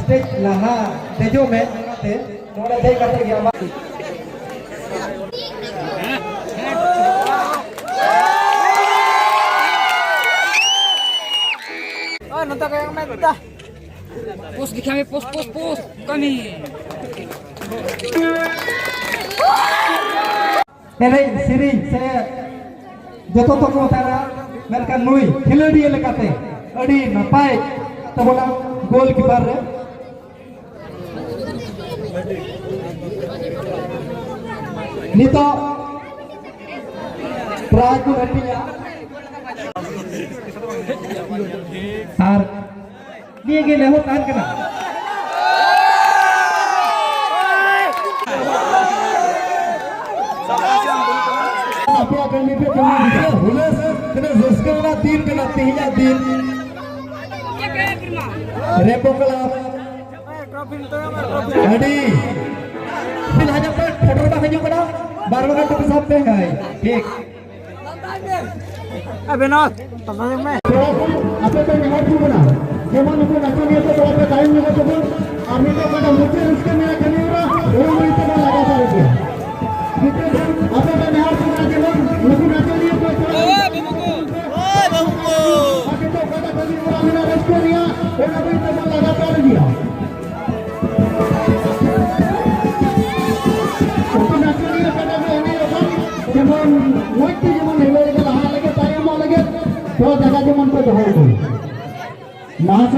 ᱥᱴᱮᱡᱽ ᱞᱟᱦᱟ ᱫᱮᱡᱚᱜ ᱢᱮ, ᱚᱱᱟᱛᱮ ᱱᱚᱰᱮ ᱫᱮᱡ ᱠᱟᱛᱮ ᱜᱮ ᱟᱢᱟᱜ ᱳᱭ, ᱱᱚᱛᱮ ᱠᱚᱭᱚᱜ ᱢᱮ, ᱫᱟ᱾ ᱯᱳᱥᱴ ᱫᱮᱠᱷᱟ ᱢᱮ, ᱯᱳᱥᱴ, ᱯᱳᱥᱴ, ᱯᱳᱥᱴ, ᱠᱟᱹᱢᱤ᱾ ᱮᱱᱮᱡ ᱥᱮᱨᱮᱧ ᱥᱮ ᱡᱚᱛᱚ ᱛᱚᱠᱚ ᱛᱟᱦᱮᱱᱟ, ᱢᱮᱱᱠᱷᱟᱱ ᱱᱩᱭ ᱠᱷᱮᱞᱳᱰᱤᱭᱟᱹ ᱞᱮᱠᱟᱛᱮ ᱟᱹᱰᱤ ᱱᱟᱯᱟᱭ ᱛᱟᱵᱚᱱᱟ ᱜᱳᱞᱠᱤᱯᱟᱨ ᱨᱮ᱾ ᱱᱤᱛᱚᱜ ᱯᱨᱟᱭᱤᱡᱽ ᱠᱚ ᱦᱟᱹᱴᱤᱧᱟ᱾ ᱟᱨ ᱱᱤᱭᱟᱹ ᱜᱮ ᱱᱮᱦᱚᱨ ᱛᱟᱦᱮᱱ ᱠᱟᱱᱟ᱾ ᱟᱯᱮᱭᱟᱜ ᱠᱟᱹᱢᱤ ᱯᱮ ᱠᱟᱹᱢᱤ ᱵᱩᱡᱷᱟᱹᱣ᱾ ᱦᱩᱞᱟᱹᱥ ᱛᱤᱱᱟᱹᱜ ᱨᱟᱹᱥᱠᱟᱹ ᱨᱮᱱᱟᱜ ᱫᱤᱱ ᱠᱟᱱᱟ ᱛᱮᱦᱮᱧᱟᱜ ᱫᱤᱱ᱾ ᱨᱮᱢᱵᱳ ᱠᱞᱟᱵᱽ ᱟᱹᱰᱤ ᱯᱷᱤᱞ ᱦᱟᱡᱟᱨ ᱯᱚᱭᱮᱱᱴ ᱯᱷᱚᱴᱳ ᱵᱟᱝ ᱦᱤᱡᱩᱜ ᱠᱟᱱᱟ᱾ ᱵᱟᱨ ᱵᱟᱨ ᱴᱩᱯᱤ ᱥᱟᱵ ᱯᱮ᱾ ᱦᱳᱭ, ᱴᱷᱤᱠ᱾ ᱮ ᱵᱤᱱᱳᱫ, ᱛᱟᱲᱟᱢ ᱢᱮ᱾ ᱟᱯᱮ ᱯᱮ ᱱᱮᱦᱚᱨ ᱠᱚ ᱠᱟᱱᱟ, ᱡᱮᱢᱚᱱ ᱱᱩᱠᱩ ᱱᱟᱪᱚᱱᱤᱭᱟᱹ ᱠᱚ ᱛᱷᱚᱲᱟ ᱯᱮ ᱛᱟᱭᱚᱢ ᱧᱚᱜᱚᱜ ᱛᱟᱵᱚᱱ, ᱟᱨ ᱱᱤᱛᱚᱜ ᱚᱠᱟᱴᱟᱜ ᱢᱩᱪᱟᱹᱫ ᱨᱟᱹᱥᱠᱟᱹ ᱢᱮᱱᱟᱜ ᱠᱟᱹᱢᱤ ᱦᱚᱨᱟ, ᱚᱱᱟ ᱢᱟᱹᱭ ᱛᱮᱵᱚᱱ ᱞᱟᱜᱟᱣ ᱫᱟᱲᱮ ᱠᱮᱭᱟ᱾ ᱱᱤᱛᱚᱜ ᱟᱯᱮ ᱯᱮ ᱱᱮᱦᱚᱨ ᱠᱚ ᱠᱟᱱᱟ, ᱡᱮᱢᱚᱱ ᱱᱩᱠᱩ ᱱᱟᱪᱚᱱᱤᱭᱟᱹ ᱠᱚ ᱛᱷᱚᱲᱟ ᱟᱨ ᱱᱤᱛᱚᱜ ᱚᱠᱟᱴᱟᱜ ᱠᱟᱹᱢᱤ ᱦᱚᱨᱟ ᱢᱮᱱᱟᱜ ᱨᱟᱹᱥᱠᱟᱹ ᱨᱮᱭᱟᱜ, ᱚᱱᱟ ᱢᱟᱹᱭ ᱛᱮᱵᱚᱱ ᱞᱟᱜᱟᱣ ᱫᱟᱲᱮ ᱠᱮᱭᱟ᱾ ᱩᱱᱠᱩ ᱱᱟᱪᱚᱱᱤᱭᱟᱹ ᱠᱟᱰᱟ ᱠᱚ ᱮᱱᱮᱡ ᱟᱠᱚ, ᱡᱮᱢᱚᱱ ᱢᱚᱡᱽ ᱛᱮ ᱡᱮᱢᱚᱱ ᱦᱤᱞᱟᱹᱣ ᱞᱟᱦᱟ ᱞᱟᱹᱜᱤᱫ, ᱛᱟᱭᱚᱢᱚᱜ ᱞᱟᱹᱜᱤᱫ, ᱛᱚ ᱡᱟᱭᱜᱟ ᱡᱮᱢᱚᱱ ᱠᱚ ᱫᱚᱦᱚ ᱠᱚ᱾ ᱢᱟᱦᱟᱥᱚᱭ